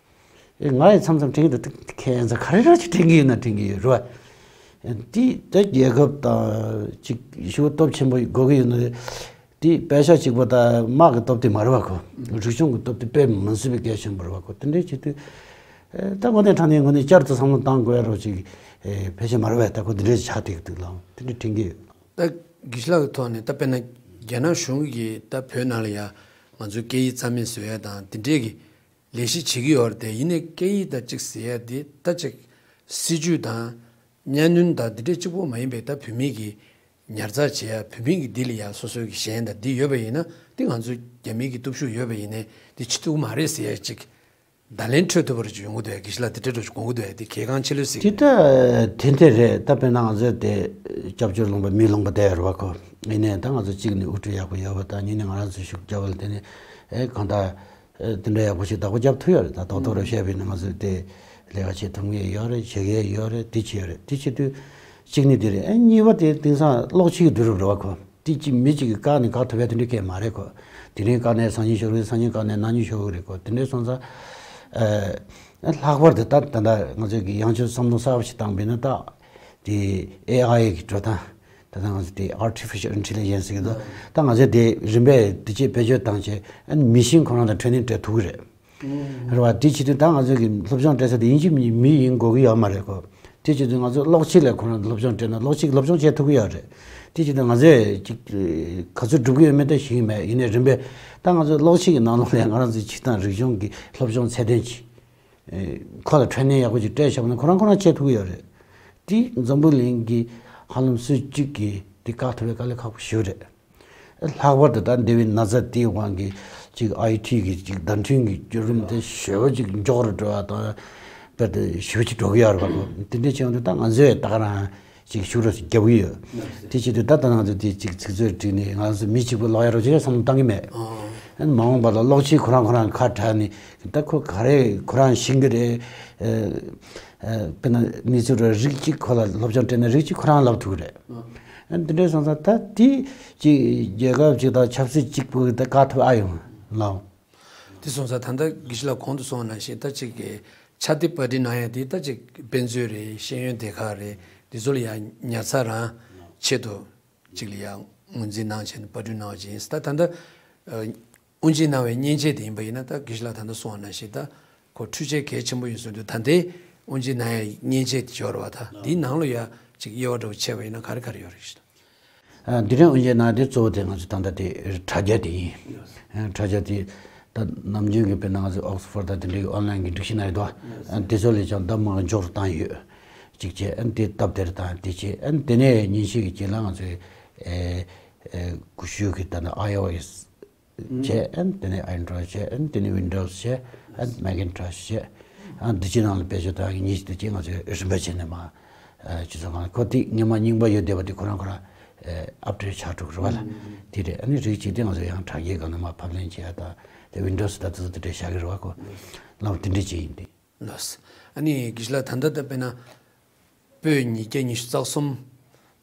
ཨེ་ང་ཡི་མཚམས་མཚམས་དྲན་གྱི་འདུག། ཁྱེད་ཚོ་ག་རེ་ར་ཅིག་དྲན་གྱི་ཡོད་ན་དྲན་གྱི་ཡོད་རེད་བ། ཨེ་དེ་ད་རྒྱལ་ཁབ་དང་ཅིག་ཞུ་སྟོབས་ཆེན་པོ་དགོས་ཀྱི་ཡོད་ན་དེ་དཔེ་ཆ་གཅིག་པོ་དང་དམག་གི་སྟོབས་དེ་མ་རེད་བ་ཁོ། རིག་གཞུང་གི་སྟོབས་དེ་དཔེ་མི་སྲིད་པའི་གལ་ཆེན་པོ་རེད་བ་ཁོ། དེ་འདྲའི་ཆེད་དུ་ཨེ་ད་དངོས་གནས་དྲང་གནས་དངོས་གནས་བསྐྱར་དུ་བསམ་བློ་བཏང་དགོས་ཡ་རོགས་ཅིག་ཨེ་ཕལ་ཆེར་མ་རེད་བས། ད་ཁོ་དེ་འདྲའི་ཆགས་བསྡད་ཀྱི་འདུག་ལ། དེ་འདྲའི་དྲན་གྱི་ཡོད། ད་དགེ་བཤེས་ལགས་ཀྱི་ཐོག་ནས་ད་དཔེར་ན་རྒྱ་ནག་གཞུང་གིས་ད་བོད་ནང་ལ་ཡ་ང་ཚོའི་སྐད་ཡིག་རྩ་མེད་བཟོ་ཡ་དང་དེ་འདྲས་ཀྱི་ལས་གཞི་བྱེད་ཀྱི་ཡོད་རེད་དེ། ཡིན་ནའི་སྐད་ཡིག་ད་ཅིག་ཟེར་ཡ་དེ་ད་ཅིག་སྲིད་ཇུས་དང་གཉའ་གནོན་དང་དེ་འདྲས་གཅིག་པོ་མ་ཡིན་པའི་ད་བོད་མི་གི་ཉར་ཚགས་བྱེད་ཡ། བོད་མི་གི་འདི་ལ་ཡ་སོ་སོའི་གི་ཞེན་དང་འདི་ཡོད་པ་ཡིན་ན་དེ་ང་ཚོ་རྒྱ་མི་གི་སྟོབས་ཤུགས་ཡོད་པ་ཡིན་ནའི་དེ་བྱེད་ཐུབ་ཀྱི་མ་རེད་ཟེར་ཡ་ཅིག་བརྡ་ལན་འཕྲོད་ཐུབ་པ་རེ་ཅིག་ཡོང་གི་འདུག་ཡ། དགེ་བཤེས་ལགས་དེ་འདྲ་འདྲ་ཅིག་དགོངས་ཀྱི་འདུག་ཡ། དེ་གལ་འགངས་ཆེ་ལོས་གཟིགས་ཀྱི་འདུག། དེ་ད་ཐན་ཐན་རེད། ད་དཔེར་ན་ང་ཚོའི་དེ་སྐྱབས་བཅོལ་ལུང་པ་མི་ལུང་པ་དེ་རེད་བ་ཁོ། ཡིན་ནའི་ད་ང་ཚོ་གཅིག་ནས་དབུ་ཁྲིད་ཡག་པོ་ཡོད་པ་དང་། གཉིས་ནས་ང་རང་ཚོ་ཤུགས་རྒྱབ་པ་ལ་བརྟེན་ནས་ཨེ་གང་ལྟར་ཨེ་དེ་འདྲ་ཡག་པོ་ཞིག་བདག་པོ་རྒྱབ་ཐུབ་ཡོད་རེད། ད་རྡོག་རྡོག་རེ་བཤད་པ་ཡིན་ན་ང་ཚོས་དེ་ལས་ཀ་བྱེད་ཐུབ་མཁན་ཡོད་རེད། བྱེད་མཁན་ཡོད་རེད། དེ་བྱེད་ཡོད་རེད། དེ་བྱེད་དུས་གཅིག་ནས་དེ་རེད། ཨེ་གཉིས་པ་དེ་དེང་སང་གློག་ཆུའི་དུས་རབས་རེད་བ་ཁོ། དེ་གཅིག་མི་གཅིག་གིས་བཀག་ནས་བཀག་ཐུབ་ཡ་དེ་འདྲའི་སྐད་མ་རེད་ཁོ། དེ་རིང་བཀག་ནས་སང་ཉིན་ཤོར་གི་རེད། སང་ཉིན་བཀག་ནས་གནངས་ཉིན་ཤོར་གི་རེད་ཁོ། དེ་འདྲའི་སོང་ཙང་ཨེ་ལྷག་པར་དུ་ད་ད་ལྟ་ང་ཚོས་ཀྱི་ཡང་བསྐྱར་བསམ་བློ་གསར་པ་ཞིག་བཏང་པ་ཡིན་ན་ད་དེ་ཨེ་ཨའི་གི་འགྲོ་སྟངས། ད་ལྟ་ང་ཚོ་དེ་ཨར་ཊི་ཕི་ཤལ་ཨིན་ཊེ་ལི་ཇེན་སི་གི་འདུག། ད་ང་ཚོས་དེ་རིམ་པས་དེ་ཆེད་བེད་སྤྱོད་བཏང་བྱས་ཨ་ནི་མི་ཤིན་ཁོ་རང་དང་ཊེ་རེ་ནིང་སྤྲད་ཐུབ་ཀྱི་རེད། རེད་བ། དེ་བྱེད་དུས་ད་ང་ཚོ་གི་སློབ་སྦྱོང་སྤྲད་ས་དེ་ཡིན་གཅིག་མིན་གཅིག་མི་ཡིན་དགོས་ཀྱི་ཡོད་མ་རེད་གོ། དེ་བྱེད་དུས་ང་ཚོ་གློག་ཆས་ལ་ཁོ་རང་སློབ་སྦྱོང་སྤྲད་ན་གློག་ཆས་ཀྱིས་སློབ་སྦྱོང་བྱེད་ཐུབ་ཀྱི་ཡོད་རེད། དེ་བྱེད་དུས་ང་ཚོས་ཅིག་ག་ཚོད་སྒྲུབ་ཀྱི་ཡོད་མེད་ད་ཤེས་ཀྱི་མེད། ཡིན་ནའི་རིམ་པས་ད་ང་ཚོ་གློག་ཆས་ཀྱི་ནང་ལོགས་ལ་ང་རང་ཚོའི་སྤྱིར་བཏང་རིག་གཞུང་གི་སློབ་སྦྱོང་ཚད་ལྡན་ཅིག་ཁོ་ལ་ཁྲལ་གནས་ཡག་པོ་ཅིག་སྤྲད་བཞག་པ་ན་ཁོ་རང་ཁོ་རང་བྱེད་ཐུབ་ཀྱི་ཡོད་རེད། དེ་འཛམ་བུ་གླིང་གི་ཧ་ལམ་སུ་གཅིག་གིས་དེ་བཀག་ཐུབ་པའི་དཀའ་ལས་ཁག་པོ་ཞེ་པོ་རེད། ལྷག་པར་དུ་ད་འདས་པའི་ན་ཚ་དེའི་དབང་གིས་ཅིག་ཨའི་ཊི་གི་ཅིག་བརྡ་འཕྲིན་གྱི་བརྒྱུད་རིམ་དེ་ཞེ་པོ་ཅིག་མགྱོགས་རུ་འགྲོ་བ་དང་། དཔེར་ན་ཞེ་པོ་ཅིག་འགྲོ་གི་ཡོད་རེད་པ་གོ། དེ་འདྲ་བྱས་ཡོང་དུས་ད་ང་ཚོས་ད་ག་རང་ཅིག་ཤུགས་རོགས་ཤིག་རྒྱབ་ཀྱི་ཡོད། དེ་བྱེད་དུས་ད་ལྟ་ང་ཚོ་དེ་ཅིག་ཚིག་མཛོད་བསྒྲིགས་ནས་ང་ཚོ་མི་གཅིག་པུ་ཀློག་ཡ་རོགས་བྱེད་བསམ་བློ་བཏང་གི་མེད། ཨ་ནི་མ་འོངས་པ་ལ་གློག་ཆས་ཁོ་རང་ཁོ་རང་ཁ་གྲགས་ནས་ད་ཁོ་ག་རེ་ཁོ་རང་ཤེས་ཀྱི་རེད། ཨ། ཨ། དཔེར་ན་གནས་ཚུལ་རིགས་གཅིག་ཁོ་ལ་སློབ་སྦྱོང་སྤྲད་ན་རིགས་གཅིག་ཁོ་རང་ལབ་ཐུབ་ཀྱི་རེད། ཨ། འདི་འདྲ་སོང་ཙང་ད་དེ་ཅིག་རྒྱལ་ཁབ་ཅིག་དང་ཆབ་སྲིད་གཅིག་པུ་ད་བཀག་ཐུབ་ཨ་ཡོང་ལགས། དེ་སོང་ཙང་ད་ལྟ་དགེ་བཤེས་ལགས་གོང་དུ་གསུངས་པ་ནང་བཞིན་ད་ཅིག་གི་ཕྱག་དེབ་པར་སྐྲུན་གནང་ཡ་དེ་ད་ཅིག་དཔེ་མཛོད་རེད། ཤེས་ཡོན་སྡེ་ཁག་རེད། དེ་ཚོ་ལ་ཡང་ཉར་ཚགས་རང་ཆེད་དུ་ཅིག་ལ་ཡང་ངོས་འཛིན་གནང་བྱས་ནས་པར་སྐྲུན་གནང་བ་ཅིག་ཡིན། ད་ད་ལྟ་དབུ་འབྱེད་གནང་བའི་མཉེན་ཆས་དེ་ཡིན་པ་ཡིན་ན་ད་དགེ་བཤེས་ལགས་ད་ལྟ་གསུངས་པ་ནང་བཞིན་ད་ཁོ་འཕྲུལ་ཆས་གལ་ཆེན་པོ་ཡིན་ཟེར་དུས་ད་ལྟའི་དབུ་འབྱེད་གནང་ཡ་མཉེན་ཆས་དེ་ཡོད་རེད་བ། ད་འདིའི་ནང་ལ་ཡ་ཅིག་དབྱེ་བ་འདྲ་བོ་ཕྱེ་བ་ཡིན་ན་ག་རེ་ག་རེ་ཡོད་རེད་ཞེས། ཨ། འདི་རིང་དབུ་འབྱེད་གནང་དེ་གཙོ་བོ་དེ་ང་ཚོ་ད་ལྟ་དེ་དྲ་རྒྱ་དེ་ཡིན། ཨ། དྲ་རྒྱ་དེ་ད་ནམ་རྒྱུན་གྱི་དཔེར་ན་ང་ཚོ་ཨོག་སི་ཕོར་ཌི་དང་དེ་འདྲའི་ཨོན་ལན་གྱི་སྒྲིག་གཞི་ནང་ཡོད་དོ། ཨ། དེ་ཚོ་ལས་ཀྱང་ལྡབ་མང་མགྱོགས་སུ་བཏང་ཡོད། གཅིག་བྱས། ཨ་ནི་དེ་སྟབས་བདེར་བཏང་དེ་བྱས། ཨ་ནི་དེ་ནས་མཉེན་ཆས་ཀྱི་རྗེས་ལ་ང་ཚོས་ཨེ་ཨེ་ཀུ་ཤུ་གི་ད་ནི་ཨའི་ཨོ་ཨེསི་བྱས། ཨ་ནི་དེ་ནས་ཨེན་ཌོ་རོ་ཌི་བྱས། ཨ་ནི་དེ་ནས་ཝིན་ཌོ་སི་བྱས། ཨ་ནི་མེག་ཨིན་ཊོ་ཤི་བྱས། ཨ་ནི་འདི་ཕྱི་ནང་ལ་བེད་སྤྱོད་བཏང་གི་གཉིས་ཀྱི་དུས་ཀྱི་ང་ཚོས་རིམ་པ་བྱས་ནས་མ། ཨ། སྤྱི་ཚོགས་ཁང་ཁོ་དེ་སྔོན་མ་རྙིང་པ་ཡོད་བསྡད་པ་དེ་ཁོ་རང་ཁོ་རང་ཨ་ཨབ་ཌེཊ་ཆགས་འགྲོ་གི་རེད་བ་ལ། དེ་རེད། ཨ་ནི་རིགས་གཅིག་དེ་ང་ཚོ་ཡང་དྲ་རྒྱའི་སྒང་ནས་མ་ཕབ་ལེན་བྱས་ཡ་དང་དེ་ཝིན་ཌོ་སི་ད་དེ་ཚོ་དེ་འདྲས་བཞག་གི་རེད་བ་ཁོ། ལམ་དེ་འདྲས་ཅིག་ཡིན་ཏེ། ལགས། ཨ་ནི་དགེ་བཤེས་ལགས་ད་ལྟ་ད་དཔེར་ན་པོད་ཉིས་བརྒྱ་ཉི་ཤུ་རྩ་གསུམ་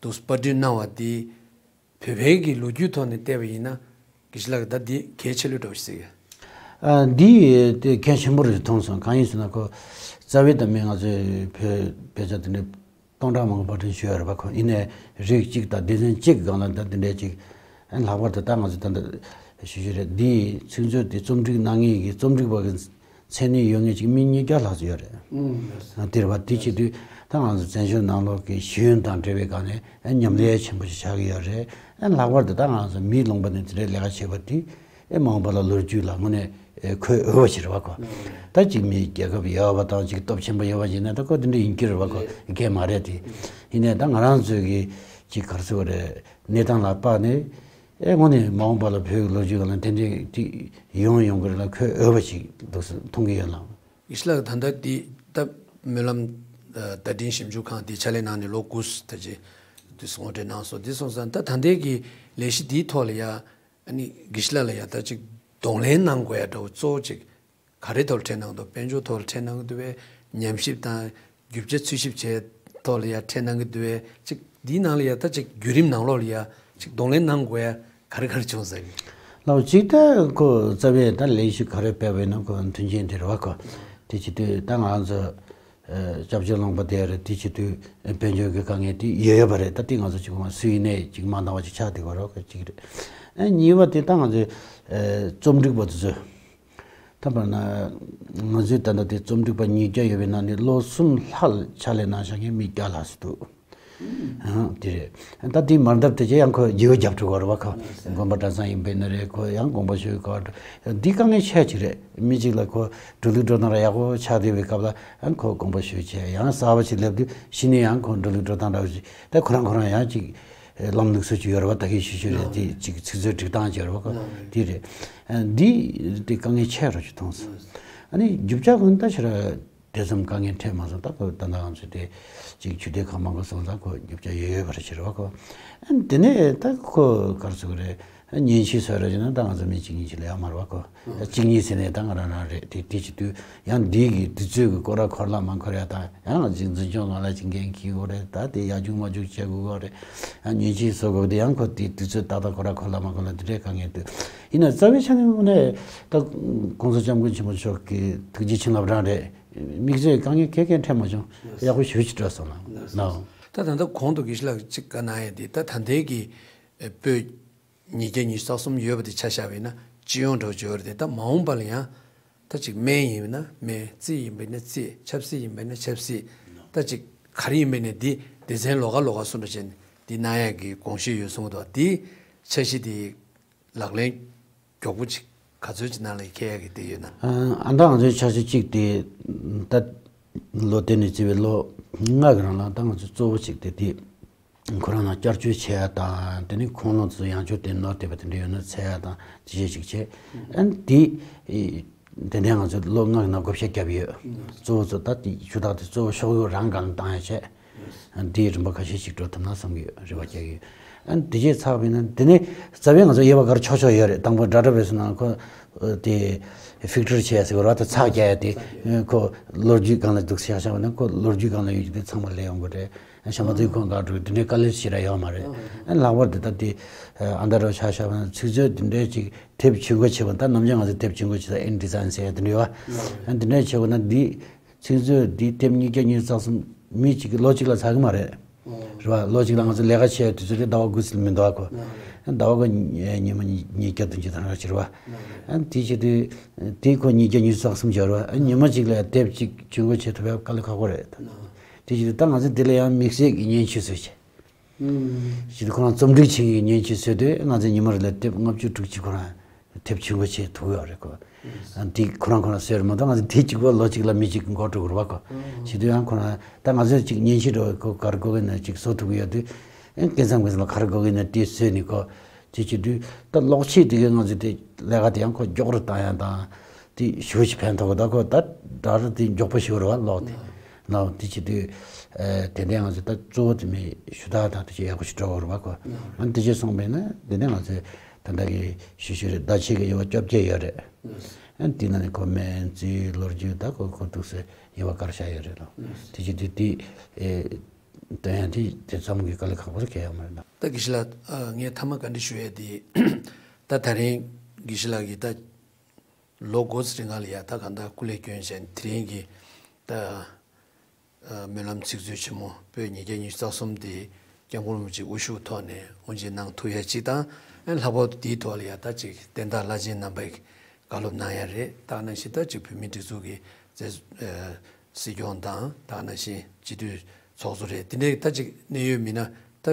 དུ་པར་སྐྲུན་གནང་བ་དེ། བོད་པའི་གི་ལོ་རྒྱུས་ཐོག་ནས་བལྟས་པ་ཡིན་ན་དགེ་བཤེས་ལགས་ཀྱིས་ད་འདི་གལ་ཆེ་ལོས་འགྲོ་ཞིག་ཟེར་གི། ཨ། འདི་དེ་གལ་ཆེན་པོ་རེད་མཐོང་སོང་། གང་ཡིན་ཟེར་ན་ཁོ་རྩ་བའི་ད་མི་ང་ཚོའི་བོད་བོད་ཚོ་དེ་འདྲའི་སྟོང་ཕྲག་མང་པོ་པར་སྐྲུན་ཞུས་ཡོད་རེད་པ་ཁོ། ཡིན་ནའི་རིགས་གཅིག་དང་སྡེ་ཚན་གཅིག་སྒང་ལ་ད་དེ་འདྲའི་ཅིག་ཨ་ལྷག་པར་དུ་ད་ང་ཚོ་ད་ལྟ་ཞུ་ཞུ་རེད། འདིའི་ཚིག་མཛོད་དེ་རྩོམ་སྒྲིག་གནང་མཁན་གྱི་རྩོམ་སྒྲིག་པ་གི་མཚན་གནས་ཡོད་མཁན་ཅིག་མི་ཉིས་བརྒྱ་ལྷག་ཙམ་ཡོད་རེད། ཨང་། དེ་རེད་པ། དེ་བྱེད་དུས་ད་ང་ཚོ་བཙན་བྱོལ་ནང་ལོགས་ཀྱི་ཤེས་ཡོན་དང་འབྲེལ་བའི་སྒང་ནས་ཨ་ཉམས་ལེན་ཆེན་པོ་ཞིག་ཆགས་ཀྱི་ཡོད་རེད། ཨ་ལྷག་པར་དུ་ད་ང་ཚོ་མིའི་ལུང་པ་ནས་དེ་འདྲའི་ལས་ཀ་བྱེད་པ་དེ་ཨེ་མ་འོངས་པ་ལ་ལོ་རྒྱུས་ལ་དངོས་གནས་ཨེ་འཁོད་འོས་པ་ཞིག་རེད་པ་ཁོ། ད་ཅིག་མི་རྒྱལ་ཁབ་ཡག་པ་དང་ཅིག་སྟོབས་ཆེན་པོ་ཡོད་པ་ཞིག་ན་ད་ཁོ་དེ་འདྲ་ཡིན་གྱི་རེད་པ་ཁོ། རྒན་མ་རེད་དེ། ཡིན་ནའི་ད་ང་རང་ཚོའི་གི་ཅིག་ག་རེ་ཟེར་དགོས་རེད། གནས་སྟངས་ལ་དཔག་ནས། ཨེ་དངོས་གནས་མ་འོངས་པ་ལ་བོད་ཀྱི་ལོ་རྒྱུས་སྒང་ལ་དེ་འདྲའི་དེ་ཡོང་ཡོང་གི་རེད་ལ་འཁོད་འོས་པ་ཞིག་འདུག་སེ་མཐོང་གི་ཡོད་ལགས། དགེ་བཤེས་ལགས་ད་ལྟ་འདི་ད་སྨོན་ལམ་བརྡ་འཕྲིན་ཞིབ་འཇུག་ཁང་འདི་ཕྱག་ལས་གནང་ནས་ལོ་དགུ་ཙམ་ད་ཅིག་དུས་སུ་ངོ་སྤྲོད་གནང་སོང་། འདི་སོང་ཙང་ད་ད་ལྟའི་གི་ལས་གཞི་འདིའི་ཐོག་ལ་ཡ་ཨ་ནི་དགེ་བཤེས་ལགས་ལ་ཡ་ད་ཅིག་གདོང་ལེན་གནང་དགོས་ཡ་འདྲ་བོ་གཙོ་བོ་ཅིག་ག་རེ་ཐོག་ལ་འཕྲད་གནང་འདུག་དཔལ་འབྱོར་ཐོག་ལ་འཕྲད་གནང་གི་འདུག་པས། ཉམས་ཞིབ་དང་རྒྱུ་ཆ་འཚོལ་ཞིབ་བྱས་ཐོག་ལ་ཡ་འཕྲད་གནང་གི་འདུག་པས། ཅིག་འདིའི་ནང་ལ་ཡ་ད་ཅིག་བརྒྱུད་རིམ་ནང་ལོགས་ལ་ཡ་ཅིག་གདོང་ལེན་གནང་དགོས་ཡ་ག་རེ་ག་རེ་བྱུང་ཟེར་གི། ལགས་ཅིག་ད་ཁོ་རྩ་བའི་ད་ལས་གཞི་ག་རེ་སྤེལ་བ་ཡིན་ན་ཁོ་མཐུན་རྐྱེན་དེ་རེད་བ་ཁོ། དེ་བྱེད་དུས་ད་ང་ཚོ་ཨ་སྐྱབས་བཅོལ་ལུང་པ་དེ་རེད། དེ་བྱེད་དུས་དཔལ་འབྱོར་གྱི་དཀའ་ངལ་དེ་ཡོད་ཡོད་པ་རེད། ད་དེ་ང་ཚོ་ཅིག་མ་སུ་ཡིན་ནའི་ཅིག་མ་འདང་བ་ཅིག་ཆགས་བསྡད་ཡོད་རེད་ཁོ་གཅིག་རེད། ཨ་གཉིས་པ་དེ་ད་ང་ཚོའི་ཨ་རྩོམ་སྒྲིག་པ་དེ་ཚོས། ད་བར་ན་ང་ཚོའི་ད་ལྟ་དེ་རྩོམ་སྒྲིག་པ་ཉིས་བརྒྱ་ཡོད་པའི་ནང་ནས་ལོ་གསུམ་ལྷག་ཕྱག་ལས་གནང་བཞག་མཁན་མི་བརྒྱ་ལྷག་ཙམ་འདུག་ཨང་། དེ་རེད། ད་དེ་མར་འདབ་དེ་ཅི་ཡང་ཁོ་རྒྱུ་རྒྱབ་ཕྲུག་ག་རེད་བ་ཁོ། དགོན་པ་གྲྭ་ཚང་ཡིན་པའི་ནི་རེད། ཁོ་ཡང་དགོངས་པ་ཞུ་ག་འདི་དཀའ་ངལ་ཆེ་ཅིག་རེད། མི་གཅིག་ལ་ཁོ་འགྲོ་ལུགས་འགྲོ་སྟངས་ར་ཡག་པོ་ཆགས་བསྡད་པའི་སྐབས་ལ་ཡང་ཁོ་དགོངས་པ་ཞུ་བྱས་ཡང་གསར་པ་ཞིག་སླེབས་དུས་གཞི་ནས་ཡང་ཁོ་འགྲོ་ལུགས་འགྲོ་སྟངས་འདྲ་བོ་ཞིག་ད་ཁོ་རང་ཁོ་རང་ཡང་ཅིག་ལམ་ལུགས་སྲོལ་ཅིག་ཡོད་རེད་བ། ད་གིན་ཞུ་ཞུ་རེད། དེ་ཅིག་ཚིག་མཛོད་སྒྲིག་སྟངས་ཅིག་ཡོད་རེད་བ་ཁོ། དེ་རེད། འདི་དེ་དཀའ་ངལ་ཆེ་རུ་ཅིག་མཐོང་སོང་། ཨ་ནི་རྒྱུ་ཆ་ཀུན་ད་ཕྱིར། དེ་ཙམ་དཀའ་ངལ་འཕྲད་མ་སོང་། ད་ཁོ་ད་ལྟ་ང་ཚོས་དེ་གཅིག་ཆུ་དེ་ཁ་མང་པོ་སོང་ཙང་ཁོ་རྒྱུ་ཆ་ཡོད་ཡོད་པར་བྱེད་རེད་བ་ཁོ། ཨ་ནི་དེ་ནས་ད་ཁོ་ག་རེ་ཟེར་དགོས་རེད། མཉེན་ཆས་བཟོ་ར་བྱས་ན་ད་ང་ཚོ་མི་གཅིག་གཉིས་ཅིག་ལ་ཡོད་མ་རེད་བ་ཁོ། ད་གཅིག་གཉིས་ཟེར་ནས་ད་ང་རང་རང་རེད། དེ་དེ་བྱེད་དུས་ཡང་འདི་གི་དུས་ཚོད་ཀྱི་སྐོར་ར་འཁོར་ལ་མ་འཁོར་ཡ་ད་ཡང་ང་ཚོའི་འཛིན་སྐྱོང་ཁང་ལ་ཅིག་འགན་འཁྱེར་དགོས་རེད། ད་དེ་ཡར་རྒྱུག་མར་རྒྱུག་བྱེད་དགོས་རེད། ཡང་མཉེན་ཆས་བཟོ་དགོས་དེ་ཡང་ཁོ་དེ་དུས་ཚོད་ཏག་ཏག་འཁོར་ར་འཁོར་ལ་མ་འཁོར་ལ་དེ་འདྲའི་དཀའ་ངལ་འདུག་ཡིན་ན་རྩ་བའི་ཆ་ནས་དངོས་གནས་ད་༸གོང་ས་༸སྐྱབས་མགོན་ཆེན་པོ་མཆོག་གི་ཐུགས་རྗེ་བྱིན་རླབས་རང་རེད། དམིགས་བསལ་དཀའ་ངལ་གང་ཡང་འཕྲད་མ་བྱུང་། ཡག་པོ་ཞེ་པོ་ཅིག་འགྲོ་སོང་ལགས། ལགས། ད་ད་ལྟ་གོང་དུ་དགེ་བཤེས་ལགས་ཅིག་བཀའ་གནང་ཡས་དེ་ད་ད་ལྟའི་གི་པོད་ཉིས་བརྒྱ་ཉི་ཤུ་རྩ་གསུམ་ཡོད་པ་དེ་ཆ་བཞག་པ་ཡིན་ན་སྤྱི་ཡོངས་འདྲ་བོ་ཅིག་ཡོད་རེད་དེ། ད་མ་འོངས་པ་ལ་ཡང་ ད་ཅིག་སྨན་ཡིན་ན་སྨན། རྩིས་ཡིན་པ་ན་རྩིས། ཆབ་སྲིད་ཡིན་པ་ན་ཆབ་སྲིད། ད་ཅིག་ག་རེ་ཡིན་པ་ན་འདི་སྡེ་ཚན་ལོགས་ཀ་ལོགས་ཀ་སུ་འདྲ་བྱས་ནས་འདི་གནང་ཡག་གི་དགོངས་གཞི་ཡོད་གསུངས་འདུག། འདི་འཆར་གཞི་འདི་ལག་ལེན་མགྱོགས་པོ་ཅིག་ག་ཚོད་ཅིག་ནང་ལ་འཁེལ་ཡག་གི་འདི་ཡོད་ན། ཨ་ད་ང་ཚོའི་འཆར་གཞི་གཅིག་དེ་ད་ལོ་དེ་ནས་བརྩིས་པའི་ལོ་ལྔ་གི་རིང་ལ་ད་ང་ཚོ་གཙོ་བོ་གཅིག་དེ་དེ། ཁོ་རང་ལ་བསྐྱར་བཅོས་བྱེད་ཡ་དང་། དེ་ནས་ཁུངས་ལུང་ཚོ་ཡང་བསྐྱར་དེ་ནོར་བསྡད་པ་དེ་འདྲ་ཡོད་ན་འཚོལ་ཡ་དང་དེ་བྱས་ཅིག་བྱས། ཨ་ནི་དེ་དེ་འདྲའི་ང་ཚོས་ལོ་ལྔ་གི་ནང་བགོ་བཤའ་བརྒྱབ་ཡོད། གཙོ་བོ་ཚོ་ད་དེ་ཞུ་དག་དེ་གཙོ་བོ་ཤོག་གཡོག་རང་སྒང་ལ་བཏང་ཡ་བྱས། ཨ་ནི་དེའི་རིམ་པ་ཁ་ཤས་ཤིག་འགྲོ་ཐུབ་ན་བསམ་གྱི་ཡོད། རེ་བ་རྒྱག་གི་ཡོད། ཨ་ནི་དེ་རྗེས་ཚར་བ་ཡིན་ན་དེ་ནས་རྩ་བའི་ང་ཚོ་དབྱེ་བ་ག་རེ་ཕྱོགས་ཕྱོགས་ཡོད་རེད། དང་པོ་ཌ་ཊ་བེ་སི་ནང་ཁོ་དེ་ཕིལ་ཊར་བྱས་ཟེར་བ་རེད་བ། ད་ཚགས་རྒྱག་ཡ་དེ་ཁོ་ལོ་རྒྱུས་སྒང་ལ་འདུག་ཟེར་བཞག་པ་ན་ཁོ་ལོ་རྒྱུས་སྒང་ལ་ཡོད་རྒྱུ་དེ་ཚང་མ་ལས་ཡོང་གི་རེད། ཤམ་བུ་ཏི་ཁོང་ག་འགྲོ་དེ་འདྲའི་དཀའ་ལས་ཞེ་དྲག་ཡོད་མ་རེད། ཨ་ལྷག་པར་དུ་ད་དེ་ཨ་མདའ་རོ་ཆ་བཞག་པ་ན་ཚིག་མཛོད་དེ་འདྲའི་ཅིག་དེབ་ཇུས་འགོད་བྱེད་པ། ད་ནམ་རྒྱུན་ང་ཚོ་དེབ་ཇུས་འགོད་བྱེད་ས་ཨིན་ཌི་ཛའིན་ཟེར་ཡ་དེ་འདྲ་ཡོད་པ། ཨ་དེ་འདྲའི་བྱེད་པ་ན་འདི་ཚིག་མཛོད་འདི་དེབ་ཉིས་བརྒྱ་ཉི་ཤུ་རྩ་གསུམ་མི་གཅིག་གིས་ལོ་གཅིག་ལ་ཚར་གི་མ་རེད། རེད་བ། ལོ་གཅིག་ལ་ང་ཚོ་ལས་ཀ་བྱེད་ཡ་དུས་ཚོད་དེ་ཟླ་བ་དགུ་ཙམ་མི་འདུག་ཨ་ཁོ། ཟླ་བ་དགུ་ཉི་མ་ཉིས་བརྒྱ་བདུན་ཅུ་དང་ར་ཕྱིར་བ། ཨ་དེ་བྱེད་དུས་དེ་ཁོ་ཉིས་བརྒྱ་ཉི་ཤུ་རྩ་གསུམ་བྱས་རེད་བ། ཨ་ཉི་མ་གཅིག་ལ་དེབ་གཅིག་ཇུས་འགོད་བྱེད་ཐུབ་ཡ་དཀའ་ལས་ཁག་པོ་རེད། དེ་བྱེད་དུས་ད་ང་ཚོ་འདི་ལ་ཡང་དམིགས་བསལ་གྱི་མཉེན་ཆས་བཟོས་བྱས། ཞེས་ཁོ་རང་རྩོམ་སྒྲིག་བྱེད་མཁན་གྱི་མཉེན་ཆས་བཟོས་དུས་ང་ཚོས་ཉི་མ་རེ་ལ་དེབ་ལྔ་བཅུ་དྲུག་ཅུ་ཁོ་རང་དེབ་ཇུས་འགོད་བྱེད་ཐུབ་ཡོད་རེད་ཁོ། འདི་ཁོ་རང་ཁོ་རང་བཟོས་རེད་མ་གཏོགས་ང་ཚོ་དེ་གཅིག་པོ་ལོ་གཅིག་ལ་མི་གཅིག་གིས་འགོ་འགྲོ་དགོས་རེད་བ་ཁོ། བྱེད་དུས་ཡང་ཁོ་རང་ད་ང་ཚོས་ཅིག་མཉེན་ཆས་འདྲ་བོ་ཁོ་ག་རེ་དགོས་ཀྱི་ན་ཅིག་བཟོ་ཐུབ་ཀྱི་ཡོད་དུས། ཨེ་སྐབས་མཚམས་སྐབས་མཚམས་ལ་ག་རེ་དགོས་ཀྱི་ན་དེ་བཟོས་ནས་ཁོ། དེ་བྱེད་དུས་ད་གློག་ཆས་དེ་གའི་ང་ཚོས་དེ་ལས་ཀ་དེ་ཡང་ཁོ་མགྱོགས་རུ་བཏང་ཡ་དང་། དེ་ཞེ་པོ་ཅིག་ཕན་ཐོགས་གི། ད་ཁོ་ད་ཌ་ར་དེ་མགྱོགས་པོ་ཞིག་རེད་བ་གློག་དེ། ནའོ་དེ་བྱེད་དུས་ཨེ་དེ་འདྲའི་ང་ཚོ་ད་གཙོ་བོ་དེ་མི་ཞུ་དག་དང་དེ་ཅིག་ཡག་པོ་ཞིག་འགྲོ་གི་རེད་བ་ཁོ། ཨ་ནི་དེ་ཅིག་སོང་བས་ན་དེ་ནས་ང་ཚོས་ད་ལྟ་གི་ཞུ་ཞུ་རེད། ཟླ་ཕྱེད་ཀྱི་དབྱེ་བ་བཅོ་བརྒྱད་ཡོད་རེད། ཨ་ནི་དེ་ནང་ནས་ཁོ་སྨན་རྩིས་ལོ་རྒྱུས་ད་ཁོ་ཁོ་འདུག་སེ་དབྱེ་བ་ག་རེ་བཞག་ཡོད་རེད་ལ། དེ་ཅིག་དེ་དེ་ཨེ་དོན་ཡང་དེ་དེ་ཙམ་གྱི་དཀའ་ལས་ཁག་པོ་ཞིག་གང་ཡང་མ་རེད་ད། ད་དགེ་བཤེས་ལགས། ཨ་ངས་མཐའ་མ་བཀའ་འདྲི་ཞུ་ཡས་དེ། ད་ད་རིང་དགེ་བཤེས་ལགས་ཀྱིས་ད་ལོ་འགོ་ཚུགས་རིང་ལ་ཡ་ད་གང་ལྟར་སྐུ་ལས་བསྐྱོན་བྱས་དེ་རིང་གི་ད་ཨ་སྨོན་ལམ་ཚིག་མཛོད་ཆེན་མོ་པོད་ཉིས་བརྒྱ་ཉི་ཤུ་རྩ་གསུམ་དེ་སྐྱབས་མགོན་རིན་པོ་ཆེའི་དབུ་བཞུགས་ཐོག་ནས་དབུ་འབྱེད་གནང་ཐུབ་ཡ་གཅིག་དང་། ཨ་ལྷག་པར་དུ་དེའི་ཐོག་ལ་ཡ་ད་ཅིག་བསྟན་བདག་བླ་ཆེན་རྣམ་པས་བཀའ་སློབ་གནང་ཡ་རེད། ད་ནང་བཞིན་ད་ཅིག་བོད་མིའི་སྒྲིག་འཛུགས་ཀྱི་མཛད་ཨ་སྲིད་སྐྱོང་དང་། ད་ནང་བཞིན་སྤྱི་འཐུས་ཚོགས་གཙོ་རེད། དེ་འདྲའི་ད་ཅིག་གནད་ཡོད་མི་སྣ་ད་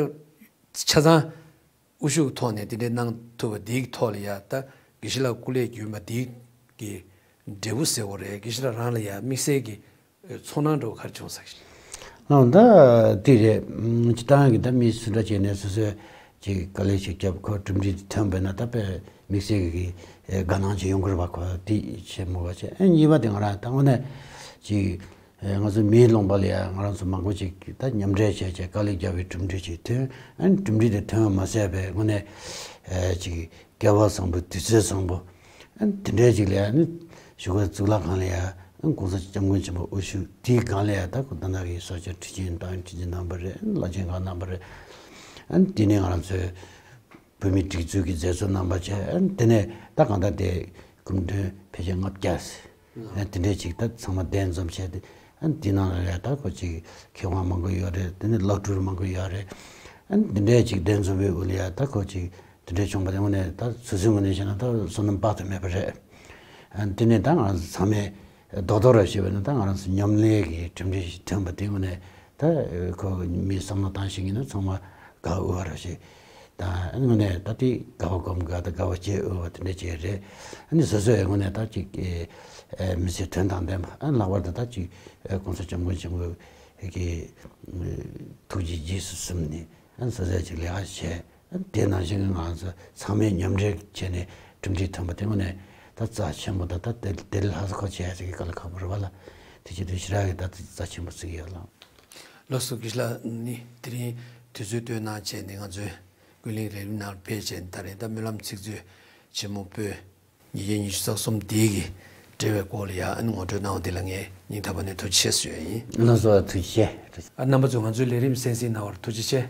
ཆ་ཚང་དབུ་བཞུགས་ཐོག་ནས་དེ་འདྲའི་གནང་ཐུབ་པ་འདིའི་ཐོག་ལ་ཡ་ད་དགེ་བཤེས་ལགས་སྐུ་ལས་བསྐྱོན་པ་འདི་གི་འབྲས་བུ་ཟེར་བ་རེད། དགེ་བཤེས་ལགས་རང་ལ་ཡ་དམིགས་བསལ་གྱི་ཚོར་སྣང་འདྲ་བོ་ག་རེ་བྱུང་སོང་ཞེས། ལགས་ད་དེ་རེད། སྤྱིར་བཏང་གི་ད་མི་སུ་འདྲ་བྱས་ནས་སོ་སོས་ཅིག་དཀའ་ལས་ཤིག་བརྒྱབ་ཁོ་གྲུབ་འབྲས་དེ་ཐོན་པ་ཡིན་ན་ད་དཔེ་དམིགས་བསལ་གྱི་དགའ་སྣང་ཅིག་ཡོང་གི་རེད་བ། ཁོ་དེ་བྱེད་མོ་བ་བྱས། ཨ་གཉིས་པ་དེ་ང་རང་ད་དངོས་གནས་ཅིག་ཨེ་ང་ཚོ་མིའི་ལུང་པ་ལ་ཡང་ང་རང་ཚོ་མང་པོ་ཅིག་ད་མཉམ་འབྲེལ་བྱས་བྱས་དཀའ་ལས་བརྒྱབ་པའི་གྲུབ་འབྲས་ཅིག་ཐོན། ཨ་ནི་གྲུབ་འབྲས་དེ་ཐོན་པ་མ་ཟད་པའི་དངོས་གནས་ཨེ་ཅིག་སྐལ་བ་བཟང་པོ་དུས་ཚོད་བཟང་པོ། ཨ་ནི་དེ་འདྲའི་ཅིག་ལ་ཡང་ནི་གཞུག་གུ་གཙུག་ལག་ཁང་ལ་ཡང་ཨ་ནི་༸གོང་ས་༸སྐྱབས་མགོན་ཆེན་པོ་དབུ་བཞུགས་དེའི་སྒང་ལ་ཡང་ད་ཁོ་ད་ལྟ་གི་གསོལ་ཇ་ཁྲི་ཆེན་བཏང་ཁྲི་ཆེན་གནང་བ་རེད། ཨ་ནི་བླ་ཆེན་གང་གནང་བ་རེད། ཨ་ནི་དེ་ནས་ང་རང་ཚོའི་བོད་མིའི་སྒྲིག་འཛུགས་ཀྱི་མཛད་གཙོ་རྣམ་པ་བྱས། ཨ་ནི་དེ་ནས་ད་གང་ལྟར་དེ་སྐུ་མགྲོན་ཕལ་ཆེར་ལྔ་བརྒྱ་ཟེར། ཨ་ནི་དེ་འདྲའི་ཅིག་ད་ཚང་མ་གདན་འཛོམས་བྱས་ཏེ། ཨ་ནི་དེ་ནང་ལ་ཡ་ད་ཁོ་ཅིག་མཁས་དབང་མང་པོ་ཡོད་རེད། དེ་ནས་བླ་སྤྲུལ་མང་པོ་ཡོད་རེད། ཨ་ནི་དེ་འདྲའི་ཅིག་གདན་འཛོམས་པའི་དབུ་ལ་ཡ་ད་ཁོ་ཅིག་དེ་འདྲའི་བྱུང་བ་དེ་དངོས་གནས་ད་སོ་སོའི་ངོས་ནས་བཤད་ན་ད་བསོད་ནམས་དཔག་ཏུ་མེད་པ་རེད། ཨ་ནི་དེ་ནས་ད་ང་རང་ཚོ་ཚང་མས་རྡོག་རྡོག་ར་བཤད་པ་ཡིན་ན་ད་ང་རང་ཚོ་མཉམ་ལས་ཀྱི་གྲུབ་འབྲས་ཤིག་ཐོན་པ་དེ་དངོས་གནས་ད་ཁོ་མིའི་བསམ་བློ་བཏང་ཤེས་ཀྱི་ན་ཚང་མ་དགའ་འོས་པ་ར་ཞིག་དང་། ཨ་ནི་དངོས་གནས་ད་དེ་དགའ་བ་སྒོམ་དགའ་དང་དགའ་བ་སྐྱེ་འོས་པ་དེ་འདྲ་ཅིག་རེད། ཨ་ནི་སོ་སོའི་དངོས་གནས་ད་ཅིག་ཨེ་མི་ཚེ་དོན་དང་ལྡན་པ། ཨ་ནི་ལྷག་པར་དུ་ད་ཅིག་ཨེ་༸གོང་ས་༸སྐྱབས་མགོན་ཆེན་པོ་གི་ཐུགས་རྗེ་རྗེས་སུ་བཟུང་ནས། ཨ་ནི་སོ་སོས་ཅིག་ལས་ཀ་བྱས། ཨ་ནི་དེ་ནང་བཞིན་གྱི་ང་ཚོ་ཚང་མས་མཉམ་འབྲེལ་བྱས་ནས་གྲུབ་འབྲས་ཐོན་པ་དེ་དངོས་གནས་ད་རྩ་ཆེན་པོ་དང་། ད་དེ་དེ་ལས་ལྷག་ས་ཁོ་བྱས་ཡ་ཅིག་གི་དཀའ་ལས་ཁག་པོ་རེད་བ་ལ། དེ་བྱེད་དུས་ཞེ་དྲག་གི་ད་རྩ་ཆེན་པོ་བརྩི་གི་ཡོད་ལགས། ལགས་སོ། དགེ་བཤེས་ལགས་ནི་དེ་རིང་དུས་ཚོད་བཏོན་གནང་བྱས་ནས་ང་ཚོའི་ཀུན་གླེང་ལས་རིམ་ནང་ཕེབས་བྱས་ནས། ད་རེས་ད་སྨོན་ལམ་ཚིག་མཛོད་ཆེན་མོ་པོད་ཉིས་བརྒྱ་ཉི་ཤུ་རྩ་གསུམ་འདི་གི་འབྲེལ་བའི་སྐོར་ལ་ཡ་ཨ་ནི་ངོ་སྤྲོད་གནང་བ་འདི་ལ་ངས་སྙིང་ཐག་པ་ནས་ཐུགས་རྗེ་ཆེ་ཞུ་ཡ་ཡིན། ལགས་སོ། ཐུགས་རྗེ་ཆེ། ཨ་རྣམ་པ་ཚོས་ང་ཚོའི་ལས་རིམ་གསན་གཟིགས་གནང་བར་ཐུགས་རྗེ་ཆེ།